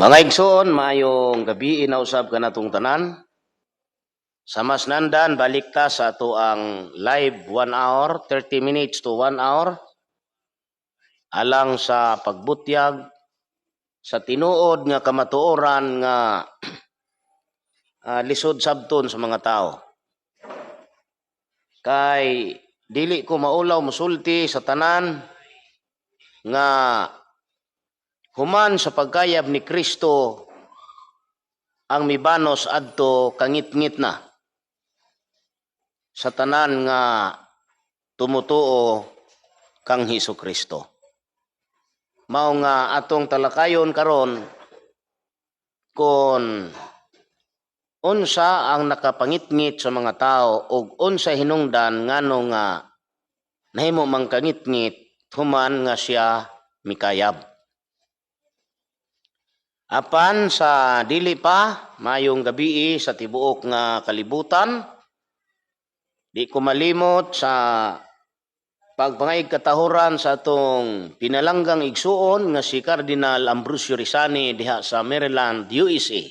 Mga igsoon, maayong gabi na usab kanatong tanan. Sa mas nandan, balik ta sa atoang live 1 hour, 30 minutes to 1 hour, alang sa pagbutyag sa tinuod nga kamatuoran nga lisod sabton sa mga tao. Kay dili ko maulaw musulti sa tanan nga human sa pagkayab ni Kristo, ang mibanos adto kangitngit na sa tanan nga tumutuo kang Hesus Kristo. Mao nga atong talakayon karon kon unsa ang nakapangitngit sa mga tao ug unsa hinungdan ngano nga nahimo mang kangitngit human nga siya mikayab. Apan sa dili pa, mayong gabii sa tibuok nga kalibutan. Di ko malimot sa pagpangayig katahuran sa atong pinalanggang igsuon nga si Cardinal Ambrosio Rizani diha sa Maryland, USA.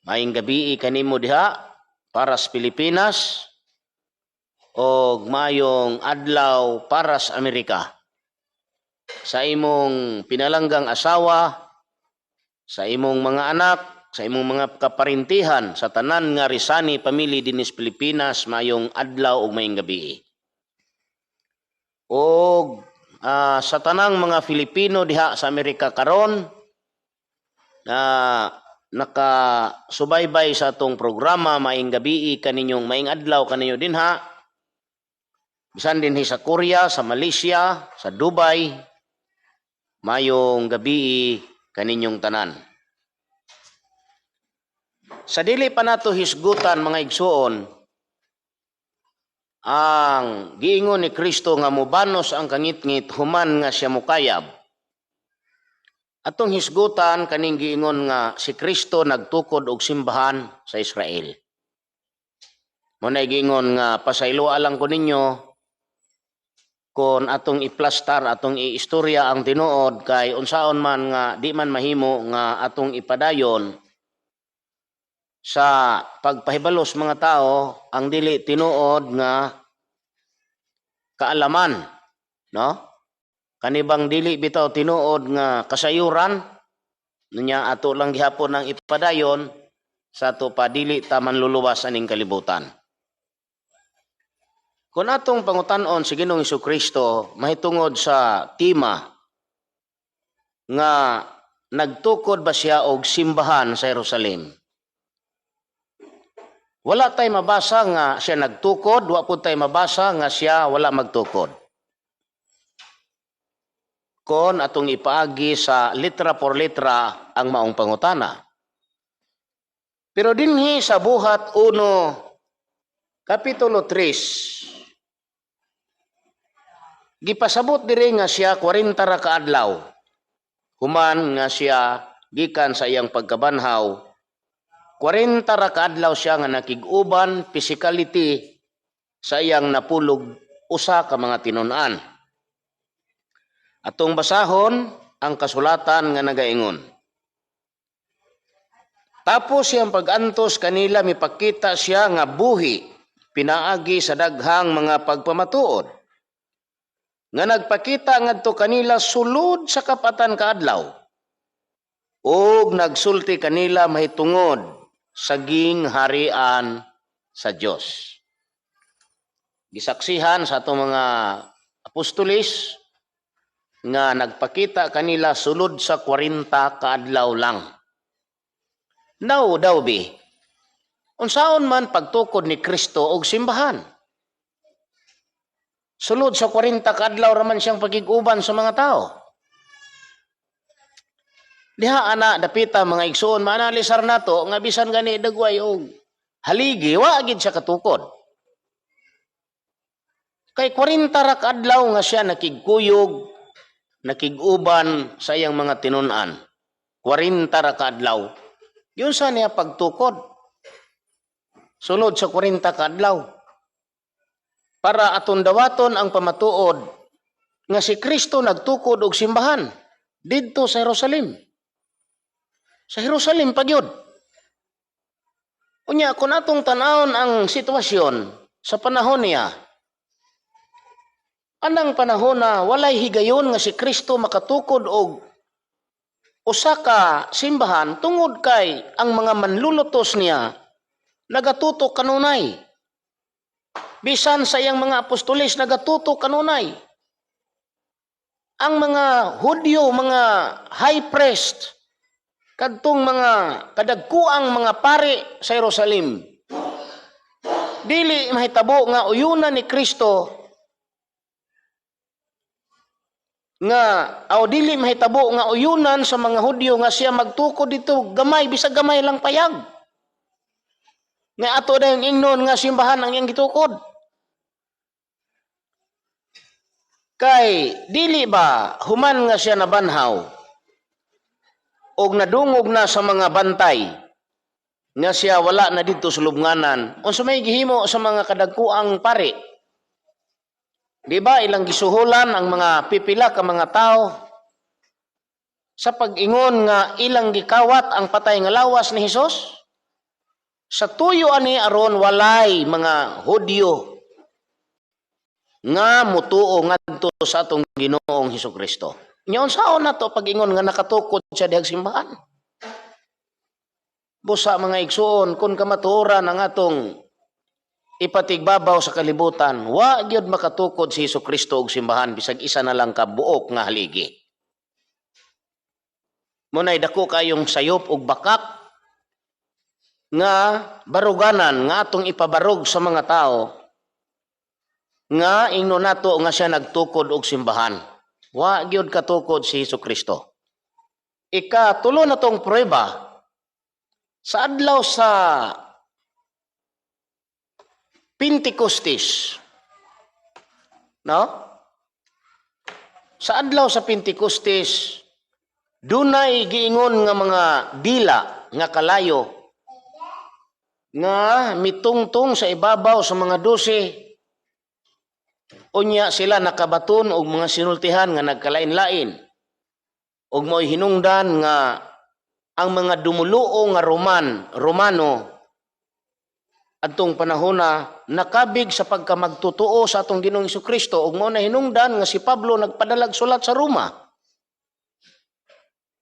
Maayong gabii kanimo diha para sa Pilipinas og mayong adlaw para sa Amerika. Sa imong pinalanggang asawa, sa imong mga anak, sa imong mga kaparintihan, sa tanan nga Rizani family dinhi sa Pilipinas, mayong adlaw ug mayong gabi. Og sa tanang mga Filipino diha sa Amerika karon na nakasubaybay sa atong programa, maayong gabii kaninyong, maayong adlaw kaninyo dinha. Bisan dinhi sa Korea, sa Malaysia, sa Dubai, mayong gabii kaninyong tanan. Sa dili pa nato hisgutan, mga igsuon, ang giingon ni Kristo nga mubanos ang kangitngit human nga siya mukayab, atong hisgutan kaning giingon nga si Kristo nagtukod og simbahan sa Israel. Mao na giingon nga pasayloa lang ko ninyo kon atong iplastar, atong iistorya ang tinuod, kay unsaon man nga di man mahimo nga atong ipadayon sa pagpahibalos mga tao ang dili tinuod nga kaalaman, no? Kanibang dili bitaw tinuod nga kasayuran niya, ato lang gihapon ang ipadayon sa ato pa dili ta manluluwas aning kalibutan. Kung atong pangutan-on si Ginoong Kristo mahitungod sa tema nga nagtukod ba siya og simbahan sa Jerusalem, wala tay mabasa nga siya nagtukod, wa pud tay mabasa nga siya wala magtukod. Kon atong ipaagi sa litra por litra ang maong pangutana. Pero dinhi sa Buhat 1 Kapitulo 3, gipasabot diri nga siya 40 ra ka adlaw human nga siya gikan sa iyang pagkabanhaw, 40 ra ka adlaw siya nga nakig-uban physicality sa iyang 11 ka mga tinun-an. Atong basahon ang kasulatan nga nagaingon. Tapos siyang pag-antos kanila, mipakita siya nga buhi pinaagi sa daghang mga pagpamatuod nga nagpakita ngadto kanila sulod sa kapatan kaadlaw ug nagsulti kanila mahitungod sa gingharian sa Dios. Gisaksihan sa atong mga apostolis nga nagpakita kanila sulod sa 40 kaadlaw lang. Now daw bi, unsaon man pagtukod ni Kristo og simbahan? Sulod sa 40 kaadlaw raman siyang pagig-uban sa mga tao. Diha ana dapita, mga igsuon, maanalisar nato nga bisan gani dagway og haligi, wa gid siya katukod. Kay 40 ra kaadlaw nga siya nakigkuyog, nakig-uban sa iyang mga tinun-an. 40 ra kaadlaw. Yun sa niya pagtukod? Sulod sa 40 kaadlaw. Para aton dawaton ang pamatuod nga si Kristo nagtukod og simbahan didto sa Jerusalem. Sa Jerusalem pa gyud. Unya, kung atong tanawon ang sitwasyon sa panahon niya, anang panahon na walay higayon nga si Kristo makatukod og usa ka simbahan tungod kay ang mga manlulutos niya nagatutok kanunay. Bisan sa iyang mga apostoles, nagatutok kanunay. Ang mga Hudyo, mga high priest, kadtong mga kadagkuang mga pari sa Jerusalem, dili mahitabo nga uyunan ni Kristo nga aw dili mahitabo nga uyunan sa mga Hudyo nga siya magtukod dito gamay, bisag gamay lang payag nga ato dayong ingnon nga simbahan ang iyang gitukod. Kay dili ba human nga siya nabanhaw og nadungog na sa mga bantay nga siya wala na didto sa lubnganan, unsa may gihimo sa mga kadagkuang pari? Di ba ilang gisuhulan ang mga pipila ka mga tao sa pag-ingon nga ilang gikawat ang patay nga lawas ni Hesus? Sa tuyo ani aron walay mga Hudyo nga mutuo ngadto sa atong Ginoong Hesus Kristo. Nya unsaon na to pag-ingon nga nakatukod siya dihag simbahan? Busa, mga igsuon, kung kamatuoran ang atong ipatigbabaw sa kalibutan, wa gyud makatukod si Hesus Kristo og simbahan bisag isa na lang ka buok nga haligi. Munay dako kayong sayop og bakak nga baruganan nga atong ipabarog sa mga tao nga ingno nato nga siya nagtukod og simbahan. Wa gyud katukod si Hesus Kristo. Ikatulo na tong pruweba, sa adlaw sa Pentecostes. No? Sa adlaw sa Pentecostes, dunay giingon nga mga dila nga kalayo nga mitungtong sa ibabaw sa mga 12. Unya sila nakabaton og mga sinultihan nga nagkalain-lain ug mo'y hinungdan nga ang mga dumuluo nga Romano adtong panahona nakabig sa pagkamagtotoo sa atong Ginoong Kristo ug mao na hinungdan nga si Pablo nagpadalag sulat sa Roma.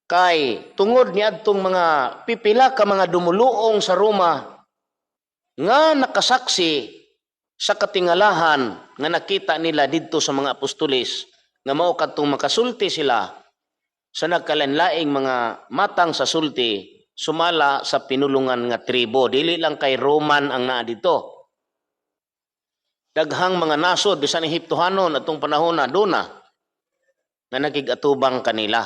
Kay tungod ni adtong mga pipila ka mga dumuluong sa Roma nga nakasaksi sa katingalahan nga nakita nila didto sa mga apostoles nga mao kadtong makasulti sila sa nagkalainlaing mga matang sa sulti sumala sa pinulungan nga tribo. Dili lang kay Roman ang naa dito. Daghang mga nasod bisan Ehiptohanon atong panahon na duna nga nakig-atubang kanila.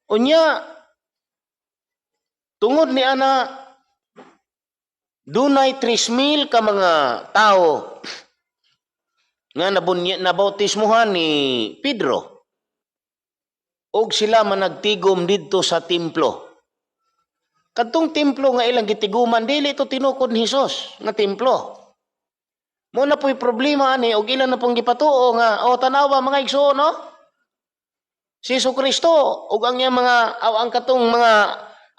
Unya, tungod ni ana, dunay 3,000 ka mga tao nga nabautismuhan ni Pedro og sila managtigom didto sa templo. Kadtong templo nga ilang gitiguman, dili ito tinukod ni Hesus nga templo. Mo na po'y problema ani og ilan na pong gipatuo nga, "Oh, tanawa, mga igsuon, no? Si Hesus Kristo ug ang iyang mga aw ang katong mga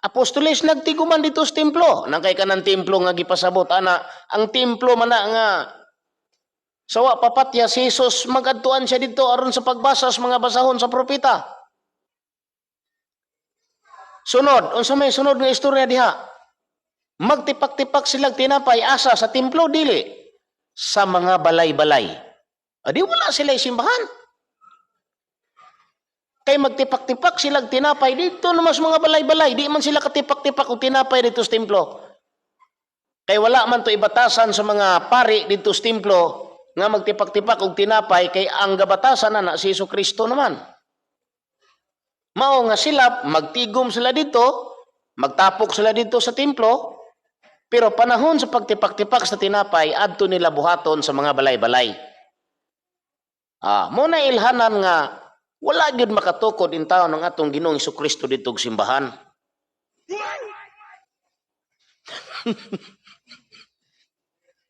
apostoles nagtiguman dito sa templo." Nangkay kanang templo nga gipasabot ana, ang templo man na nga sawa papatya si Jesus, magadtuan siya dito aron sa pagbasa sa mga basahon sa propeta. Sunod, unsa may sunod nga istorya diha? Magtipak-tipak silang tinapay asa? Sa templo? Dili. Sa mga balay-balay. Adi wala sila simbahan. Kay magtipak-tipak silang tinapay dito naman sa mga balay-balay. Di man sila katipak-tipak og tinapay dito sa templo. Kay wala man to ibatasan sa mga pari dito sa templo nga magtipak-tipak og tinapay, kay ang gabatasan na na si Hesus Kristo naman. Mao nga sila, magtigom sila dito, magtapok sila dito sa templo, pero panahon sa pagtipak-tipak sa tinapay, adto nila buhaton sa mga balay-balay. Mo na ilhanan nga wala gyud makatukod in taon ng atong Ginoong Kristo dito og simbahan.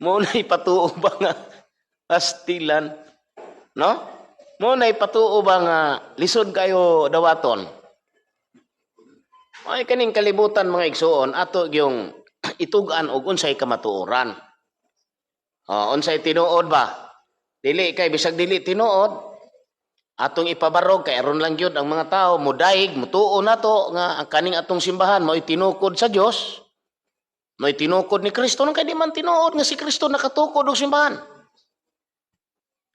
Mo na ipatuo ba nga astilan, no? Mo na ipatuo ba nga lisod kayo dawaton? Ay, kaning kalibutan, mga igsuon, ato yung itug-an og unsay kamatuoran. Oh, unsay tinuod ba? Dili kay bisag dili tinuod, atong ipabarog kay aron lang gyud ang mga tao mudayeg, mutuo nato nga ang kaning atong simbahan mo'y tinukod sa Dios. Mo'y tinukod ni Kristo nang kay di man tinuod nga si Kristo nakatukod og simbahan.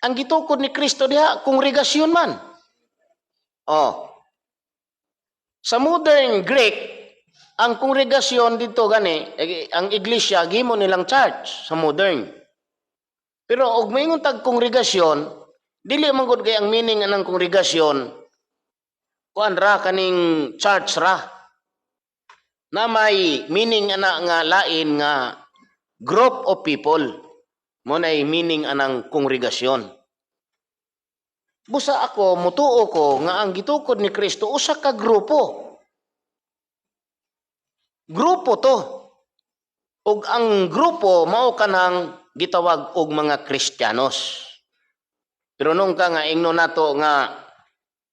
Ang gitukod ni Kristo diha, kongregasyon man. Oh. Sa modern Greek, ang kongregasyon dito gani, eh, ang iglesia gimo nilang church sa modern. Pero og moingon tag kongregasyon, dili man gud kay ang meaning anang kongregasyon kuan ra, kaning church ra. Na may meaning ana nga lain nga group of people. Mao nay meaning anang kongregasyon. Busa ako, mutuo ko nga ang gitukod ni Kristo usa ka grupo. Grupo to. Ug ang grupo mao kanang gitawag og mga Kristiyanos. Pero nung ka nga ingno nato nga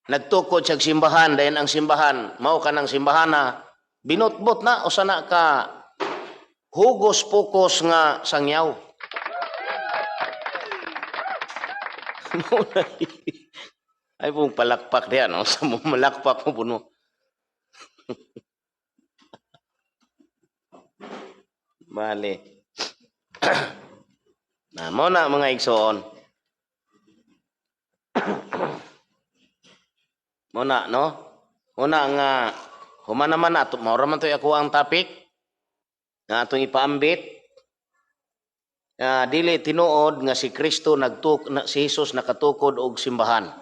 nagtukod sa simbahan, dayon ang simbahan mao kanang simbahana, binutbot na, usa na ka hugos pukos nga sangyaw. Ay pong palakpak diyan, no? Sa mo malakpak mo puno. Bale. Na mo na, mga igsoon. Mo na, no? Mo na nga human naman ato, mao ra man to'y ako ang topic nga atong ipaambit. Nga dili tinuod nga si Kristo nagtuk na, si Jesus nakatukod og simbahan.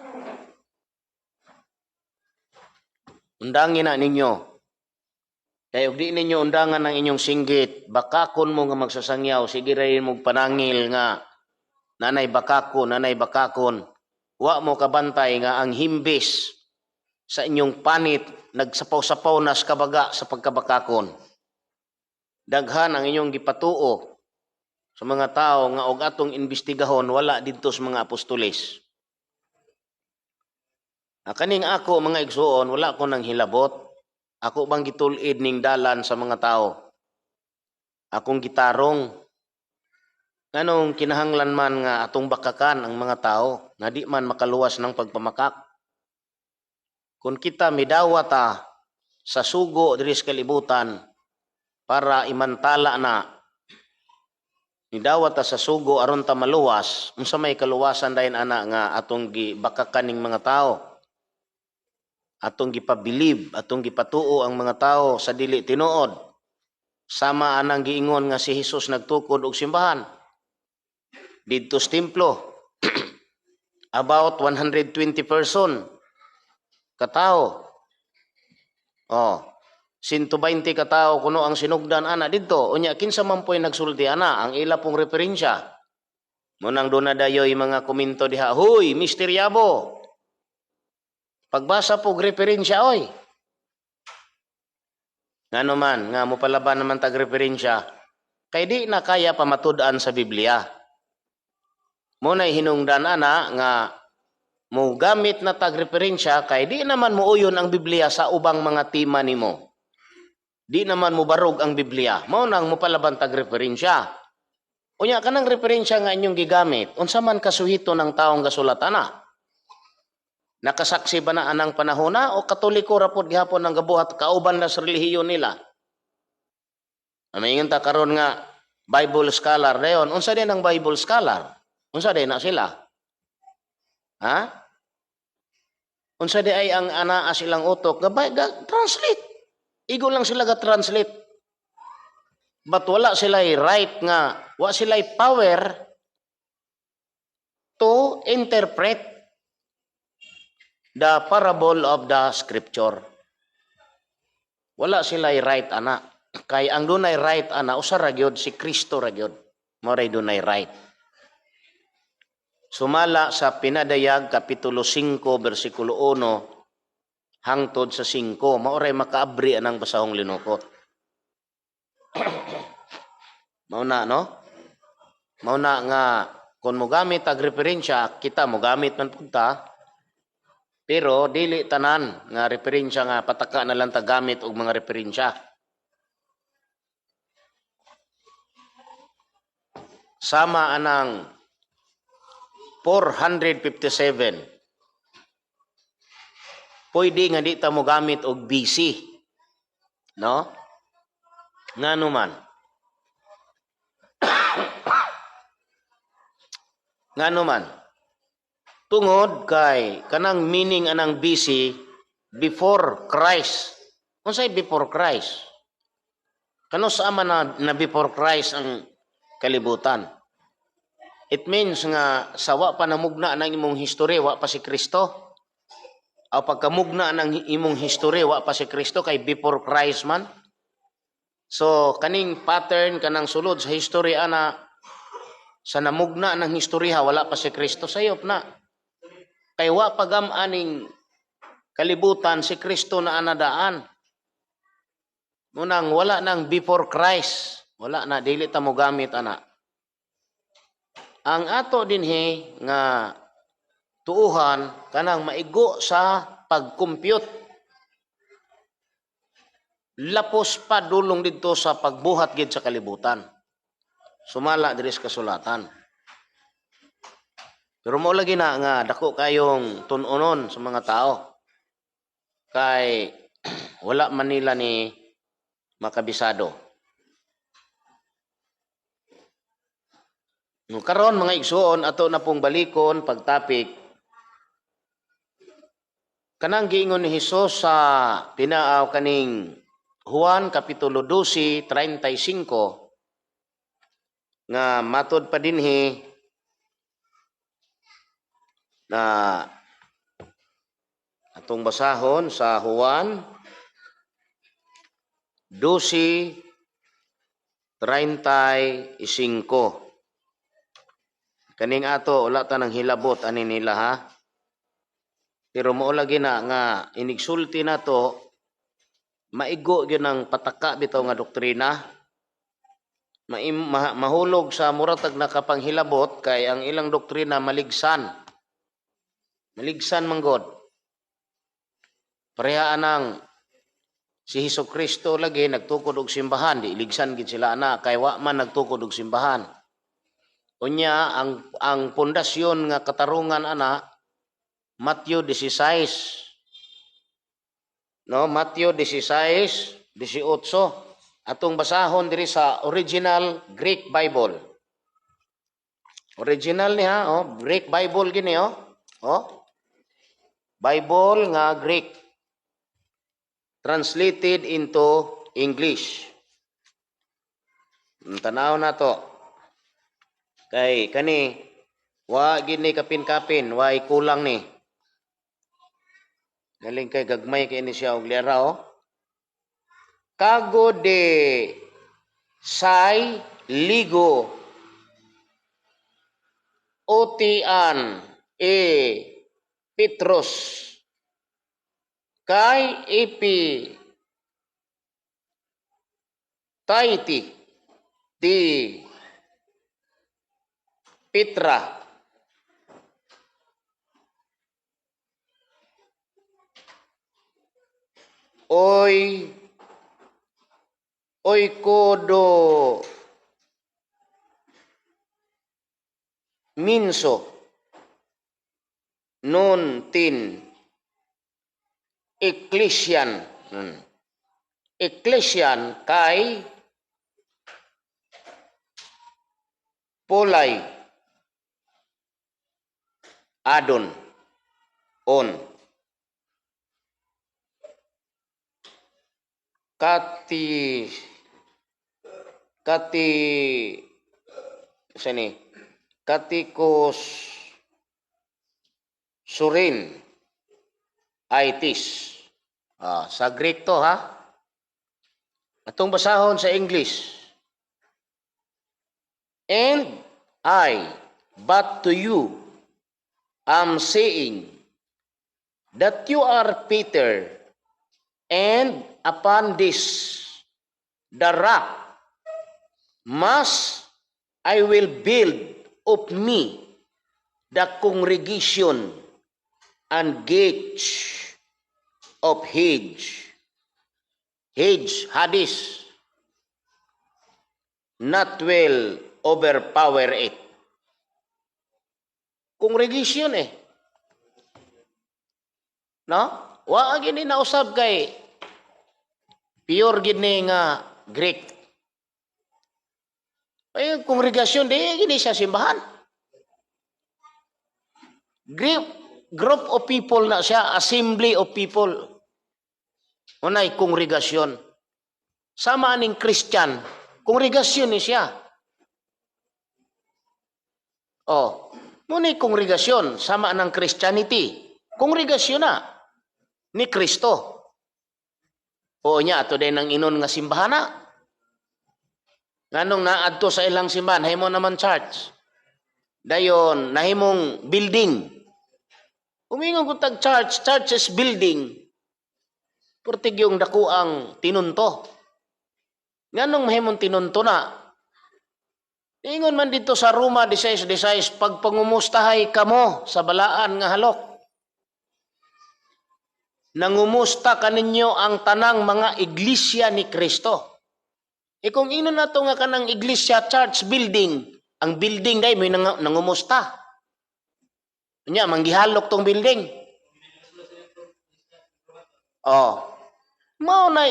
Undangin na ninyo. Kay og di ninyo undangan ang inyong singgit, bakakon mo nga magsasangyaw, sige ra mo panangil nga nanay bakakon, nanay bakakon. Wa mo kabantay nga ang himbis sa inyong panit nagsapaw-sapaw na sa kabaga sa pagkabakakon. Daghan ang inyong gipatuo sa mga tao nga og atong imbestigahon wala didto sa mga apostoles. Kaning ako, mga igsuon, wala ko nang hilabot. Ako bang gitul-id ning dalan sa mga tao? Akong gitarong. Nganong kinahanglan man nga atong bakakan ang mga tao nga di man makaluwas ng pagpamakak? Kung kita midawat ta sa sugo diri sa kalibutan para imantala na, midawat ta sa sugo aron ta maluwas, unsa may kaluwasan dayon ana nga atong gibakakan ning mga tao? Atong gipabilib, atong gipatuo ang mga tao sa dili tinuod. Sama anang giingon nga si Jesus nagtukod og simbahan. Didto sa templo, about 120 person katao. Oh, 120 katao kuno ang sinugdan ana didto. Unya kinsa man po'y nagsulti ana ang ila pong referensya. Munang doon na dayoy mga komento diha, "Huy, Mr. Yabo. Pagbasa po referensya oy." Ngano man nga mopalaban naman tag referensya kay di na kaya pamatud-an sa Biblia. Mo nay hinungdan ana nga mo gamit na tag referensya kay di naman muuyon ang Biblia sa ubang mga tema nimo. Di naman mobarog ang Biblia. Mao nang mopalaban tag referensya. Unya kanang referensya nga inyong gigamit, unsa man kasuhito ng taong gasulat ana? Nakasaksi ba na anang panahona o Katoliko ra pod gihapon ang gabuhat kauban na sa relihiyon nila? Amingon ta karon nga Bible scholar dayon, unsa din ang Bible scholar? Unsa din na sila? Ha? Unsa di ay ang anaa silang utok? Gabay, ga, translate. Igo lang sila ga translate. But wala sila right nga, wa sila power to interpret the parable of the scripture. Wala sila right ana. Kay ang dunay right ana usa ra gyud, si Kristo ra gyud. Mao ray dunay right. Sumala sa Pinadayag kapitulo 5 bersikulo 1 hangtod sa 5, mao ray makaabri anang basahong linukot. Mao na, no? Mao na nga kung mogamit ag referensya, kita mogamit man pud ta, Pero dili tanan nga referensya nga pataka na lang ta gamit og mga referensya. Sama anang 457. Pwede nga di ta mo gamit og BC. No? Ngano man? Ngano man? Tungod kay kanang meaning anang BC, before Christ. Unsay before Christ? Kano sa man na before Christ ang kalibutan? It means nga sa wa pa namugna ng imong history, wa pa si Kristo. O pagkamugna ng imong history, wa pa si Kristo kay before Christ man. So kaning pattern, kanang sulod sa history ana, sa namugna ng istorya wala pa si Kristo, sayop na. Kay wa pa gam-aning kalibutan si Kristo na anadaan. Munang wala nang before Christ, wala na, dili ta mo gamit ana. Ang ato dinhi nga tuuhan kanang maigo sa pag-compute. Lapos pa dulong didto sa pagbuhat gid sa kalibutan. Sumala diri sa kasulatan. Pero mo lagi na nga dako kayong tun-onon sa mga tao. Kay wala man nila ni makabisado. No, karon mga igsuon, ato na pong balikon pagtapik kanang giingon ni Hesus sa pinaaw kaning Juan kapitulo 12:35 nga matod pa dinhi na atong basahon sa Juan 12:35. Kaning ato wala ta nang hilabot ani nila ha. Pero mao lagi na nga inigsulti nato maigo gyud ang pataka bitaw nga doktrina. Mahulog sa muratag nakapanghilabot kay ang ilang doktrina maligsan. Maligsan man god. Pareha anang si Hesus Kristo lagi nagtukod og simbahan, di ligsan gid sila ana kay wa man nagtukod og simbahan. Unya ang pundasyon nga katarungan ana Matthew 16. No, Matthew 16:18. Atong basahon diri sa original Greek Bible. Original niya, oh, Greek Bible gini oh. Oh. Bible nga Greek translated into English. Tanaw na to. Kay kani wa gini kapin-kapin, wa kulang ni. Galing kay gagmay kay ni siya og lera oh. Kago de sai ligo otian e Petros kay epi taiti di Petra oy oikodo minso non tin ecclesian. Ecclesian kay polay adon on kati kati sani katikos surin itis. Sa Greek to ha. Atong basahon sa English. And I, but to you, am saying that you are Peter, and upon this, the rock, must I will build of me the congregation, And gates of Hades. Hades, Hades, not will overpower it. Congregation eh. No? Wa gini nausab kay pure gini nga Greek. Ay, kongregasyon, di gini siya simbahan. Group of people na siya, assembly of people. Unay kongregasyon. Sama aning Christian, kongregasyon ni siya. Oh, muna'y kongregasyon, sama ng Christianity. Kongregasyon na ni Kristo. O niya, ato din ang inon nga simbahan na. Nganong naadto sa ilang simbahan, himo naman church. Dayon, nahimong building. Umingon ko tag church, church is building. Purtig yung dako ang tinunto. Nganong mahimong tinunto na? Ingon man dito sa Roma 16:16, pagpangumustahay kamo sa balaan nga halok. Nangumusta kaninyo ang tanang mga iglesia ni Kristo. E kung ino na to nga kanang iglesia church building, ang building day may nangumusta. Nya manggihalok tong building. Oh. Mao na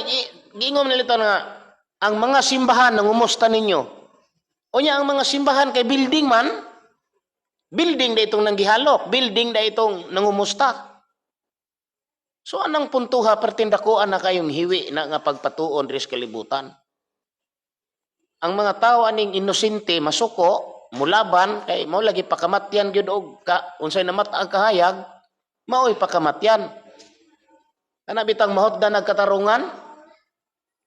giingon nila nga ang mga simbahan nangumusta ninyo. O nya ang mga simbahan kay building man, building da itong nanggihalok, building da itong nangumusta. So anang puntuha pertindakuan na kayong hiwi na nga pagpatuon diri sa kalibutan. Ang mga tao aning inosente masuko, mulaban kay mao lagi pakamatyan gyud og ka, unsay namat ang kahayag, mao'y pakamatyan. Kana bitang mahotda nagkatarungan,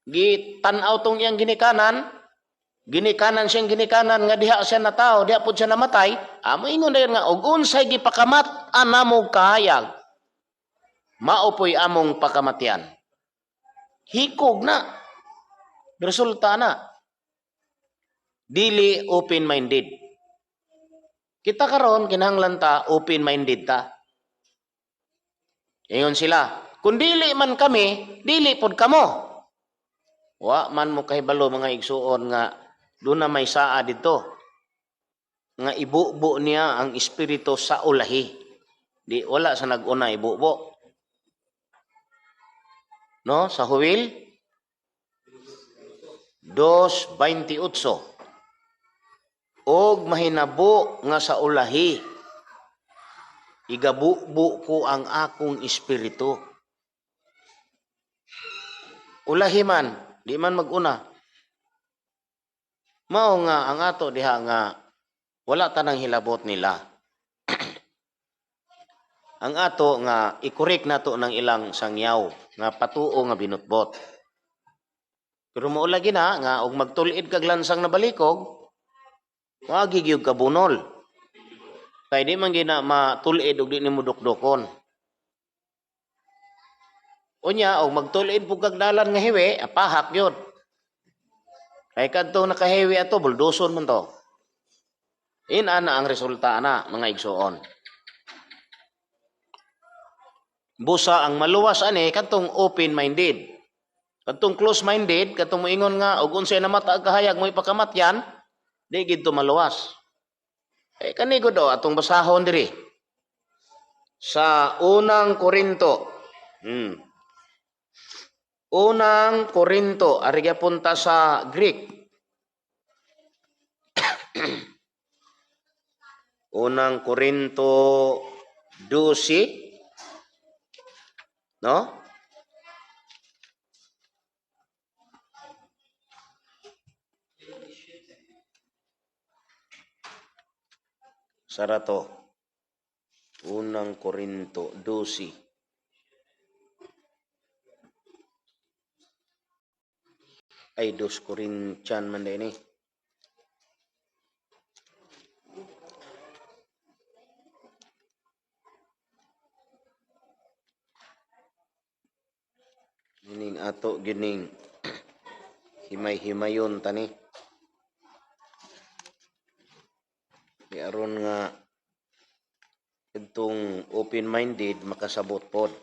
gitan-aw tong iyang ginikanan, ginikanan siyang ginikanan nga diha siya natawo, diha pud siya namatay, amo ingon dayon nga og unsay gipakamat anamo kahayag, mao po'y among pakamatyan. Hikog na. Resulta na. Dili open-minded. Kita karon kinahanglan ta open-minded ta. Ingon sila, kung dili man kami, dili pod kamo. Wa man mo kahibalo, mga igsuon, nga doon na may saa dito nga ibubo niya ang espiritu sa ulahi. Di wala sa nag-una ibubo. No, sa Joel 2:28. Og mahinabo nga sa ulahi igabubo ko ang akong espiritu. Ulahi man, di man maguna. Mao nga ang ato diha nga wala tanang hilabot nila. Ang ato nga i-correct nato ng ilang sangyaw nga patuo nga binutbot. Pero mao lagi na nga og magtul-id kag lansang na balikog, moagi gyud ka bunol. Kay di man gina matul-id og di nimo dukdukon. Unya og magtul-id pud kag dalan nga hiwi, apahak gyud. Kay kadto nakahiwi ato buldoson man to. Inana ang resulta ana, mga igsuon. Busa ang maluwas ani kadtong open-minded. Kadtong close-minded, kadtong moingon nga og unsay namata ang kahayag mo ipakamatyan, di gid to maluwas. Eh kani gud atong basahon diri. Sa Unang Korinto. Unang Korinto, ari gyapon ta sa Greek. Unang Korinto 12, no? Sarato. Unang Korinto 12. Ay, dos Corinthian man din eh. Ining ato gining himay-himayon tani. Di aron nga itong open Open-minded makasabot pod.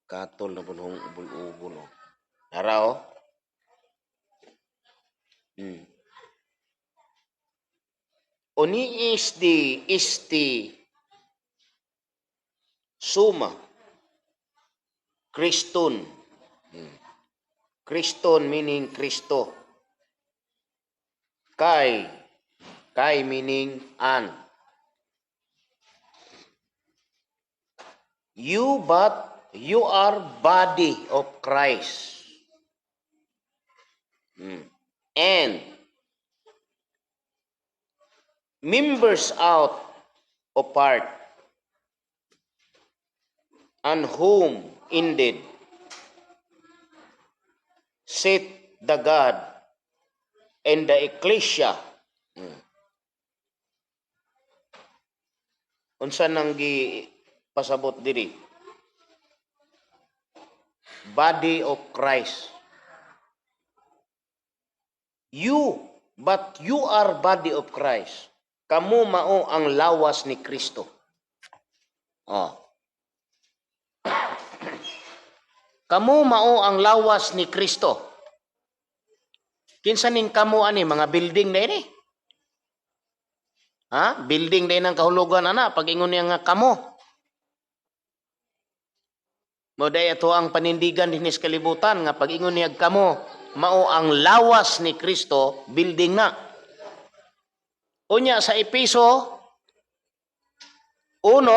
Katol na punong ubol-ubol oh. Nara oh. Oni is di isti suma Christon. Christon meaning Kristo. Kai kai meaning and. You, but you are body of Christ. And members out of part, and whom indeed set the God and the ecclesia. Unsa nang gi pasabot diri? Body of Christ. You, but you are body of Christ. Kamo mao ang lawas ni Kristo. Oh. Kamo mao ang lawas ni Kristo. Kinsa ning kamo ani, mga building na ini? Ha? Building na ang kahulugan ana pag ingon niya nga kamo. Mo day ato ang panindigan dinhi sa kalibutan nga pag ingon niya kamo mao ang lawas ni Kristo, building na. Unya sa Epeso 1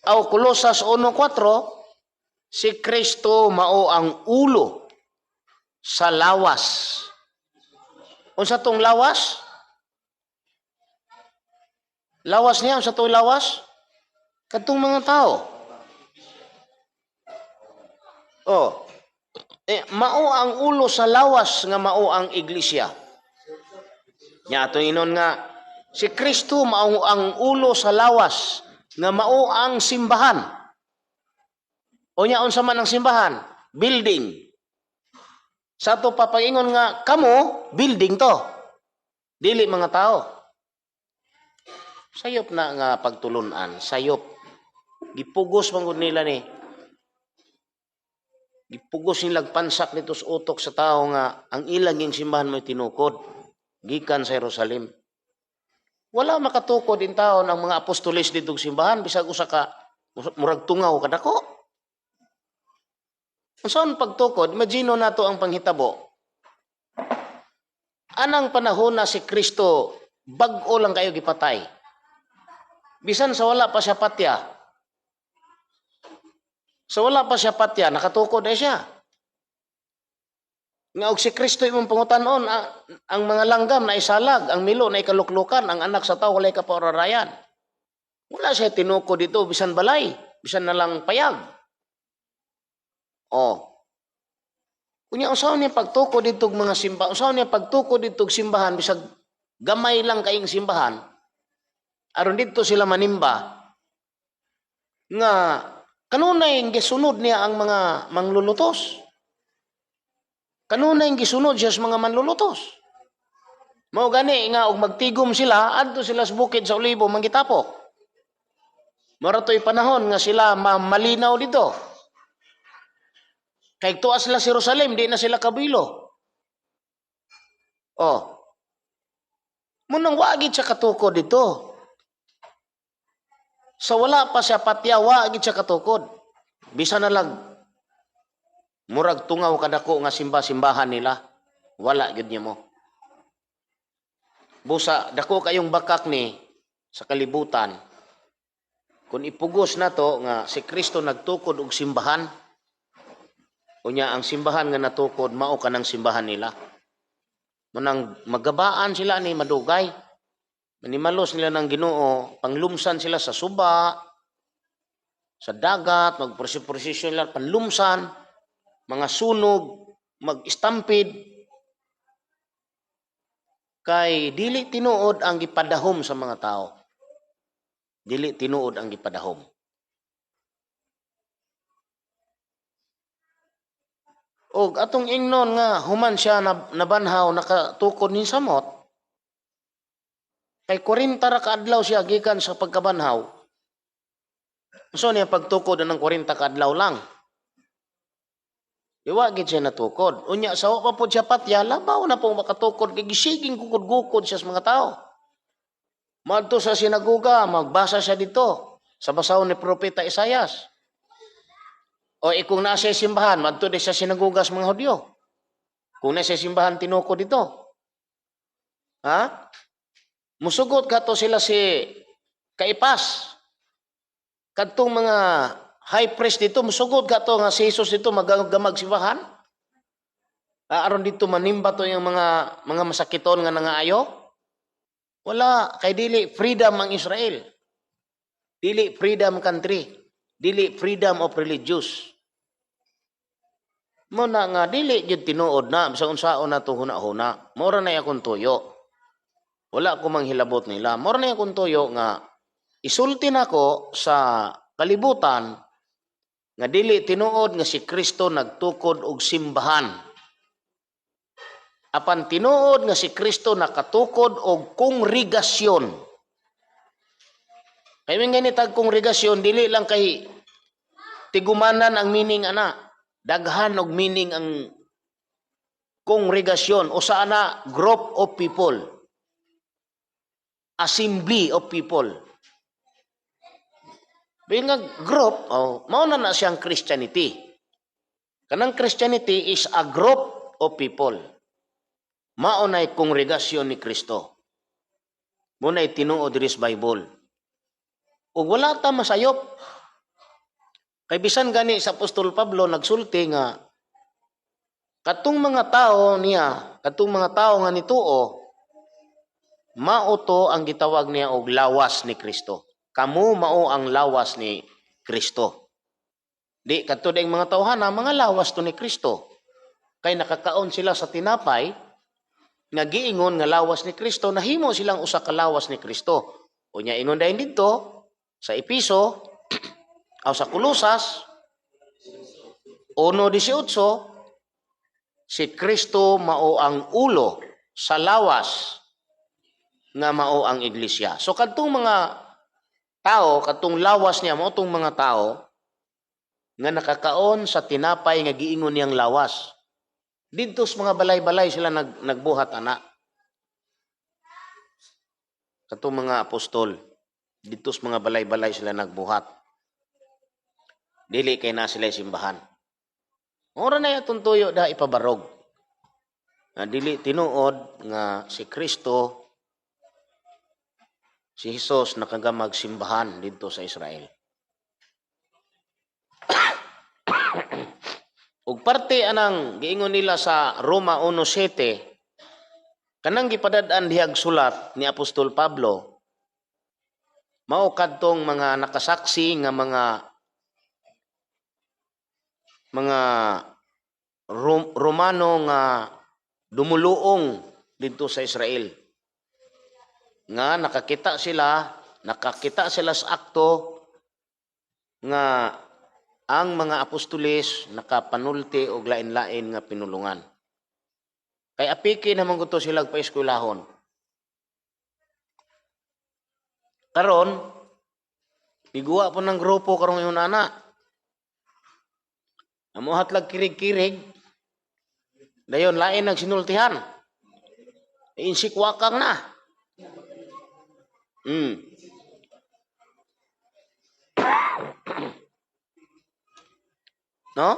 aw Kolosas 1:4, si Kristo mao ang ulo sa lawas. Unsa tong lawas? Lawas niya, unsa tong lawas? Kadtong mga tao. Oh. Eh, mao ang ulo sa lawas nga mao ang iglesia. Nya ato inon nga si Kristo mao ang ulo sa lawas nga mao ang simbahan. Unya unsa man ang simbahan? Building. Sa ato papaingon nga kamo, building to. Dili mga tao. Sayop na nga pagtulunan, sayop. Gipugos man gud nila ni. Gipugos nilang pansak nito sa utok sa tao nga ang ilang ging simbahan mo'y tinukod gikan sa Jerusalem. Wala makatukod in tao ng mga apostoles dito simbahan bisag usa ka murag tungaw kadako. Unsaon pagtukod? Imagine nato ang panghitabo. Anang panahon na si Kristo bag-o lang kayo gipatay. Bisan sa wala pa siya patya. Sa wala pa siya patya, nakatukod na siya. Nga og si Kristo imong pangutanon, ang mga langgam na isalag, ang milo na ikaluklukan, ang anak sa tao walay kapaorarayan. Wala siya tinukod dito, bisan balay, bisan na lang payag. Oh. Kunya unsaon niya pagtukod dito mga simba, unsaon niya pagtukod dito simbahan bisag gamay lang kayong simbahan. Aron dito sila manimba nga kanunay gisunod niya ang mga manglulutos. Kanunay gisunod siya sa mga manlulutos. Mao gani nga og magtigom sila, adto sila sa bukid sa Olibo manggitapok. Mora to'y panahon nga sila malinaw dito. Kay tuwa sila sa Jerusalem, di na sila kabilo. Oh. Munang wagid siya katukod dito. Sa wala pa siya patya, wagid siya katukod. Bisa na lang, murag tungaw kadako nga simba-simbahan nila. Wala gyud niya mo. Busa, dako kayong bakak ni sa kalibutan. Kung ipugos na to nga si Kristo nagtukod og simbahan, unya ang simbahan nga natukod mao kanang simbahan nila. Munang magabaan sila ni madugay. Manimalos nila ng Ginoo, panglumsan sila sa suba, sa dagat, magprosesyon sila, panlumsan, mga sunog, mag-stampede. Kay dili tinuod ang gipadahom sa mga tao. Dili tinuod ang gipadahom. Og atong ingnon nga human siya nabanhaw nakatukod ni samot. Kay 40 ra ka adlaw siya gikan sa pagkabanhaw. So niya pagtukod ng 40 ka adlaw lang. Wa gid siya natukod. Unya sa wa pa pod siya patya, labaw na pong makatukod kay gisiging gukod-gukod siya sa mga tao. Maadto sa sinagoga, magbasa siya dito sa basahon ni Propeta Isayas. O kung nasa simbahan, madto di sa sinagoga sa mga Hudyo. Kung nasa simbahan, tinukod dito. Ha? Musugot kato sila si Caiphas. Kadtong mga high priest dito, musugot kato nga si Jesus dito magagamag simbahan. Ah, aron dito manimba to yung mga masakiton nga nangaayo. Wala, kay dili freedom ang Israel. Dili freedom country. Dili freedom of religious. Mo na nga dili gyud tinuod na bisan unsaon na to huna-huna. Mao ra na akong tuyo. Wala ko manghilabot nila. Mao ra na akong tuyo nga isulti nako sa kalibutan nga dili tinuod nga si Kristo nagtukod og simbahan. Apan tinuod nga si Kristo nakatukod og kongregasyon. Kay min ganitag kongregasyon, dili lang kay tigumanan ang meaning ana. Daghan og meaning ang kongregasyon o sa ana group of people. Assembly of people. Being a group, oh, mao na na siyang Christianity. Kanang Christianity is a group of people. Mao na'y kongregasyon ni Kristo. Mao na'y tinuod diri sa Bible. Ug wala ta masayop. Kay bisan gani sa Apostol Pablo nagsulti nga katong mga tao niya, katong mga tao nga nituo, mao to ang gitawag niya og lawas ni Kristo. Kamo mao ang lawas ni Kristo. Di kadto ding mga tawhana, mga lawas to ni Kristo. Kay nakakaon sila sa tinapay nga giingon nga lawas ni Kristo, nahimo silang usa ka lawas ni Kristo. Unya ingon dayon didto sa Episo o sa Kolosas 1:18, si Kristo mao ang ulo sa lawas nga mao ang iglesia. So kadtong mga tao, kadtong lawas niya mao tong mga tao nga nakakaon sa tinapay nga giingon niyang lawas. Didto sa mga balay-balay sila nagbuhat ana. Katong mga apostol, didto sa mga balay-balay sila nagbuhat. Dili kay na sila simbahan. Ora na atong tuyo da ipabarog. Nga dili tinuod nga si Kristo, si Jesus nakagamag simbahan didto sa Israel. Ug parte anang giingon nila sa Roma 1:7, kanang gipadad-an dihag sulat ni Apostol Pablo mao kadtong mga nakasaksi nga mga Romano nga dumuluong didto sa Israel nga nakakita sila sa akto nga ang mga apostoles nakapanulti og lain-lain nga pinulungan. Kay apiki naman gusto sila paeskwelahon. Karon, miguwa po ng grupo karong ingon ana. Amuhat lag kirig-kirig. Dayon lain nagsinultihan. Insikwakang na. No?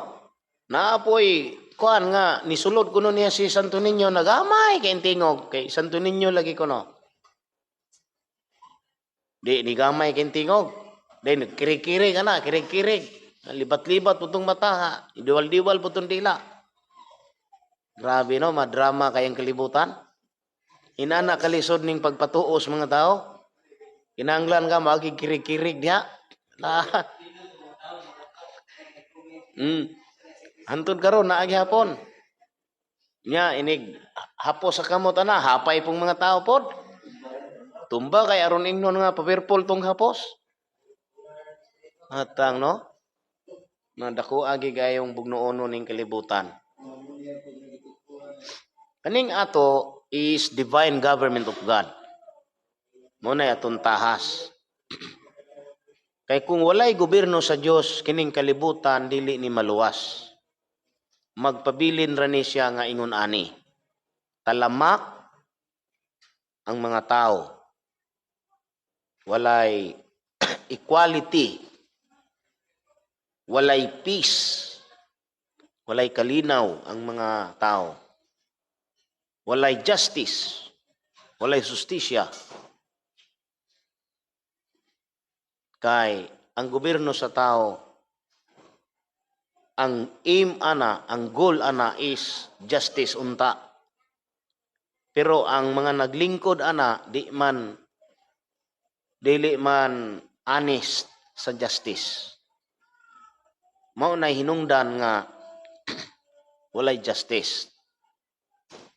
Naapoy kuan nga nisulod kuno niya si Santo Niño, nagamay kay tingog kay Santo Niño lagi kuno. Di ni gamay kay tingog. Di nagkirig-kirig ana, kirig-kirig. Libat-libat putong mata, ha. Diwal-diwal putong dila. Grabe no, madrama kayang kalibutan. Inana kalisod ning pagpatuos mga tao. Kinahanglan ka magikirig-kirig diha. La. Hantod karon naa gihapon. Nya inig hapos sa kamot ana, hapay pong mga tao pod. Tumba kay aron ingnon nga papirpol tong hapos. Atang no? Nadako agi gayong bugnuono ning kalibutan. Kaning ato is divine government of God. Mao na atong tahas. Kay kung walay gobyerno sa Dios, kining kalibutan dili ni maluwas. Magpabilin ra ni siya nga ingon ani. Talamak ang mga tao. Walay equality. Walay peace. Walay kalinaw ang mga tao. Walay justice. Walay justisya. Kay ang gobyerno sa tao, ang aim ana, ang goal ana is justice unta. Pero ang mga naglingkod ana, di man dili man honest sa justice. Mao nay hinungdan nga walay justice.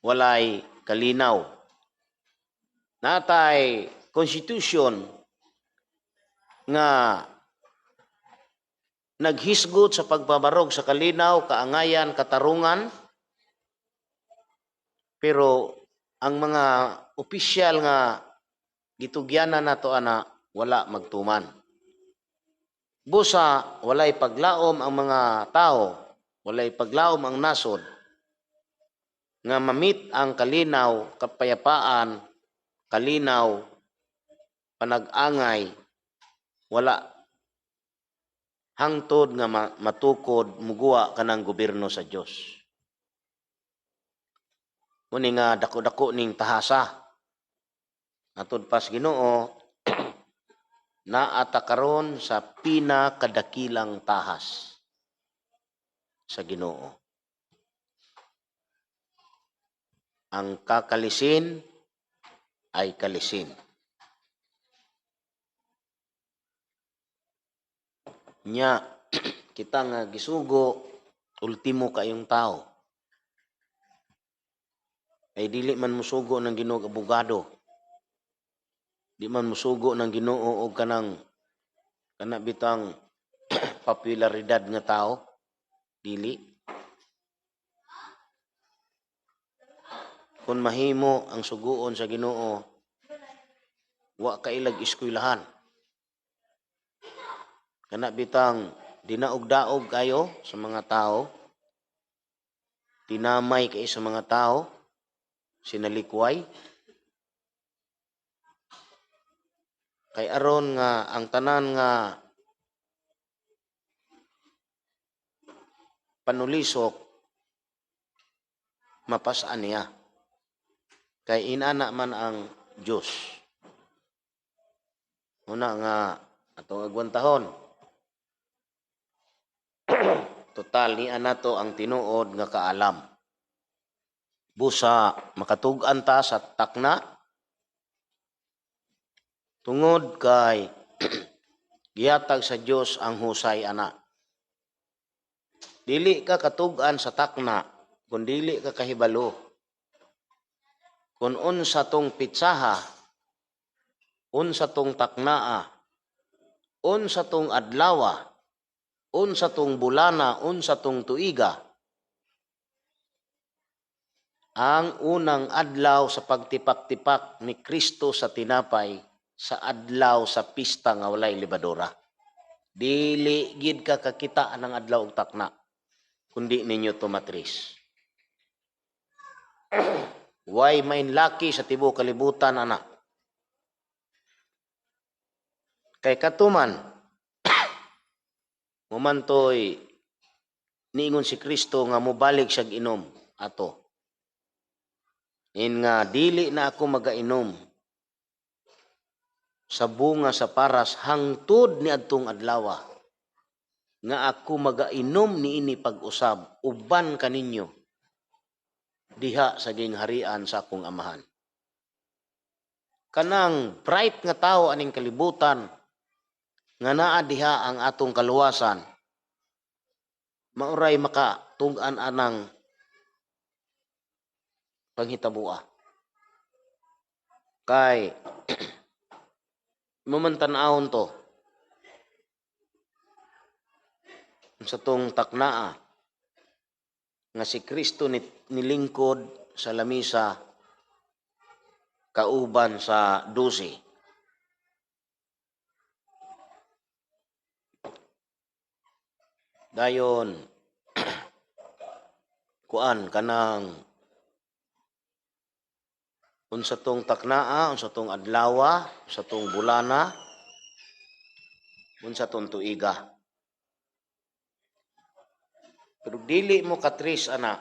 Walay kalinaw. Natay constitution nga naghisgot sa pagbabarog sa kalinaw, kaangayan, katarungan, pero ang mga opisyal nga gitugyanan nato ana wala magtuman. Busa walay paglaom ang mga tao, walay paglaom ang nasod nga mamit ang kalinaw, kapayapaan, kalinaw, panag-angay, wala hangtod nga matukod muguwa kanang gobyerno sa Dios. Muni nga dako-dako ning tahasa. Matud pas Ginoo, naa ta karon sa pinakadakilang tahas sa Ginoo. Ang kakalisin ay kalisin. Nya kita nga gisugo, ultimo kayong tao. Ay dili man musugo ng Ginoo og abogado. Di man musugo ng Ginoo og kanang kana bitang popularidad nga tao. Dili. Kung mahimo ang suguon sa Ginoo, wa kailag eskwelahan. Kana bitang dinaog-daog kayo sa mga tao, tinamay kayo sa mga tao, sinalikway. Kay aron nga ang tanan nga panulisok mapasaan niya. Kay inana man ang Dios. Una nga atong agwantahon. Total ni nato ang tinuod nga kaalam. Busa makatug-an ta sa takna tungod kay gihatag sa Dios ang husay ana. Dili ka katug-an sa takna kung dili ka kahibalo. Kung unsa tong pitsaha, unsa tong taknaa, unsa tong adlawa, unsa tong bulana, unsa tong tuiga. Ang unang adlaw sa pagtipak-tipak ni Kristo sa tinapay sa adlaw sa pista nga walay lebadura. Dili gid ka kakita ng adlaw og takna kundi ninyo tumatris. Way mainlaki sa tibuok kalibutan ana. Kay katuman mumantoy niingon si Kristo nga mobalik siyag inom ato. In nga dili na ako magainom sa bunga sa paras hangtod ni adtong adlawa nga ako magainom niini pag-usab uban kaninyo diha sa gingharian sa akong amahan. Kanang bright nga tawo aning kalibutan nga naa diha ang atong kaluwasan, mauray makatug-an anang panghitaboa. Kay mo man tan-awon to sa tong taknaa nga si Kristo nilingkod sa lamisa kauban sa 12. Dayon kuan kanang unsa tong taknaa, unsa tong adlawa, unsa tong bulana, unsa tong tuiga. Pero dili mo katris ana.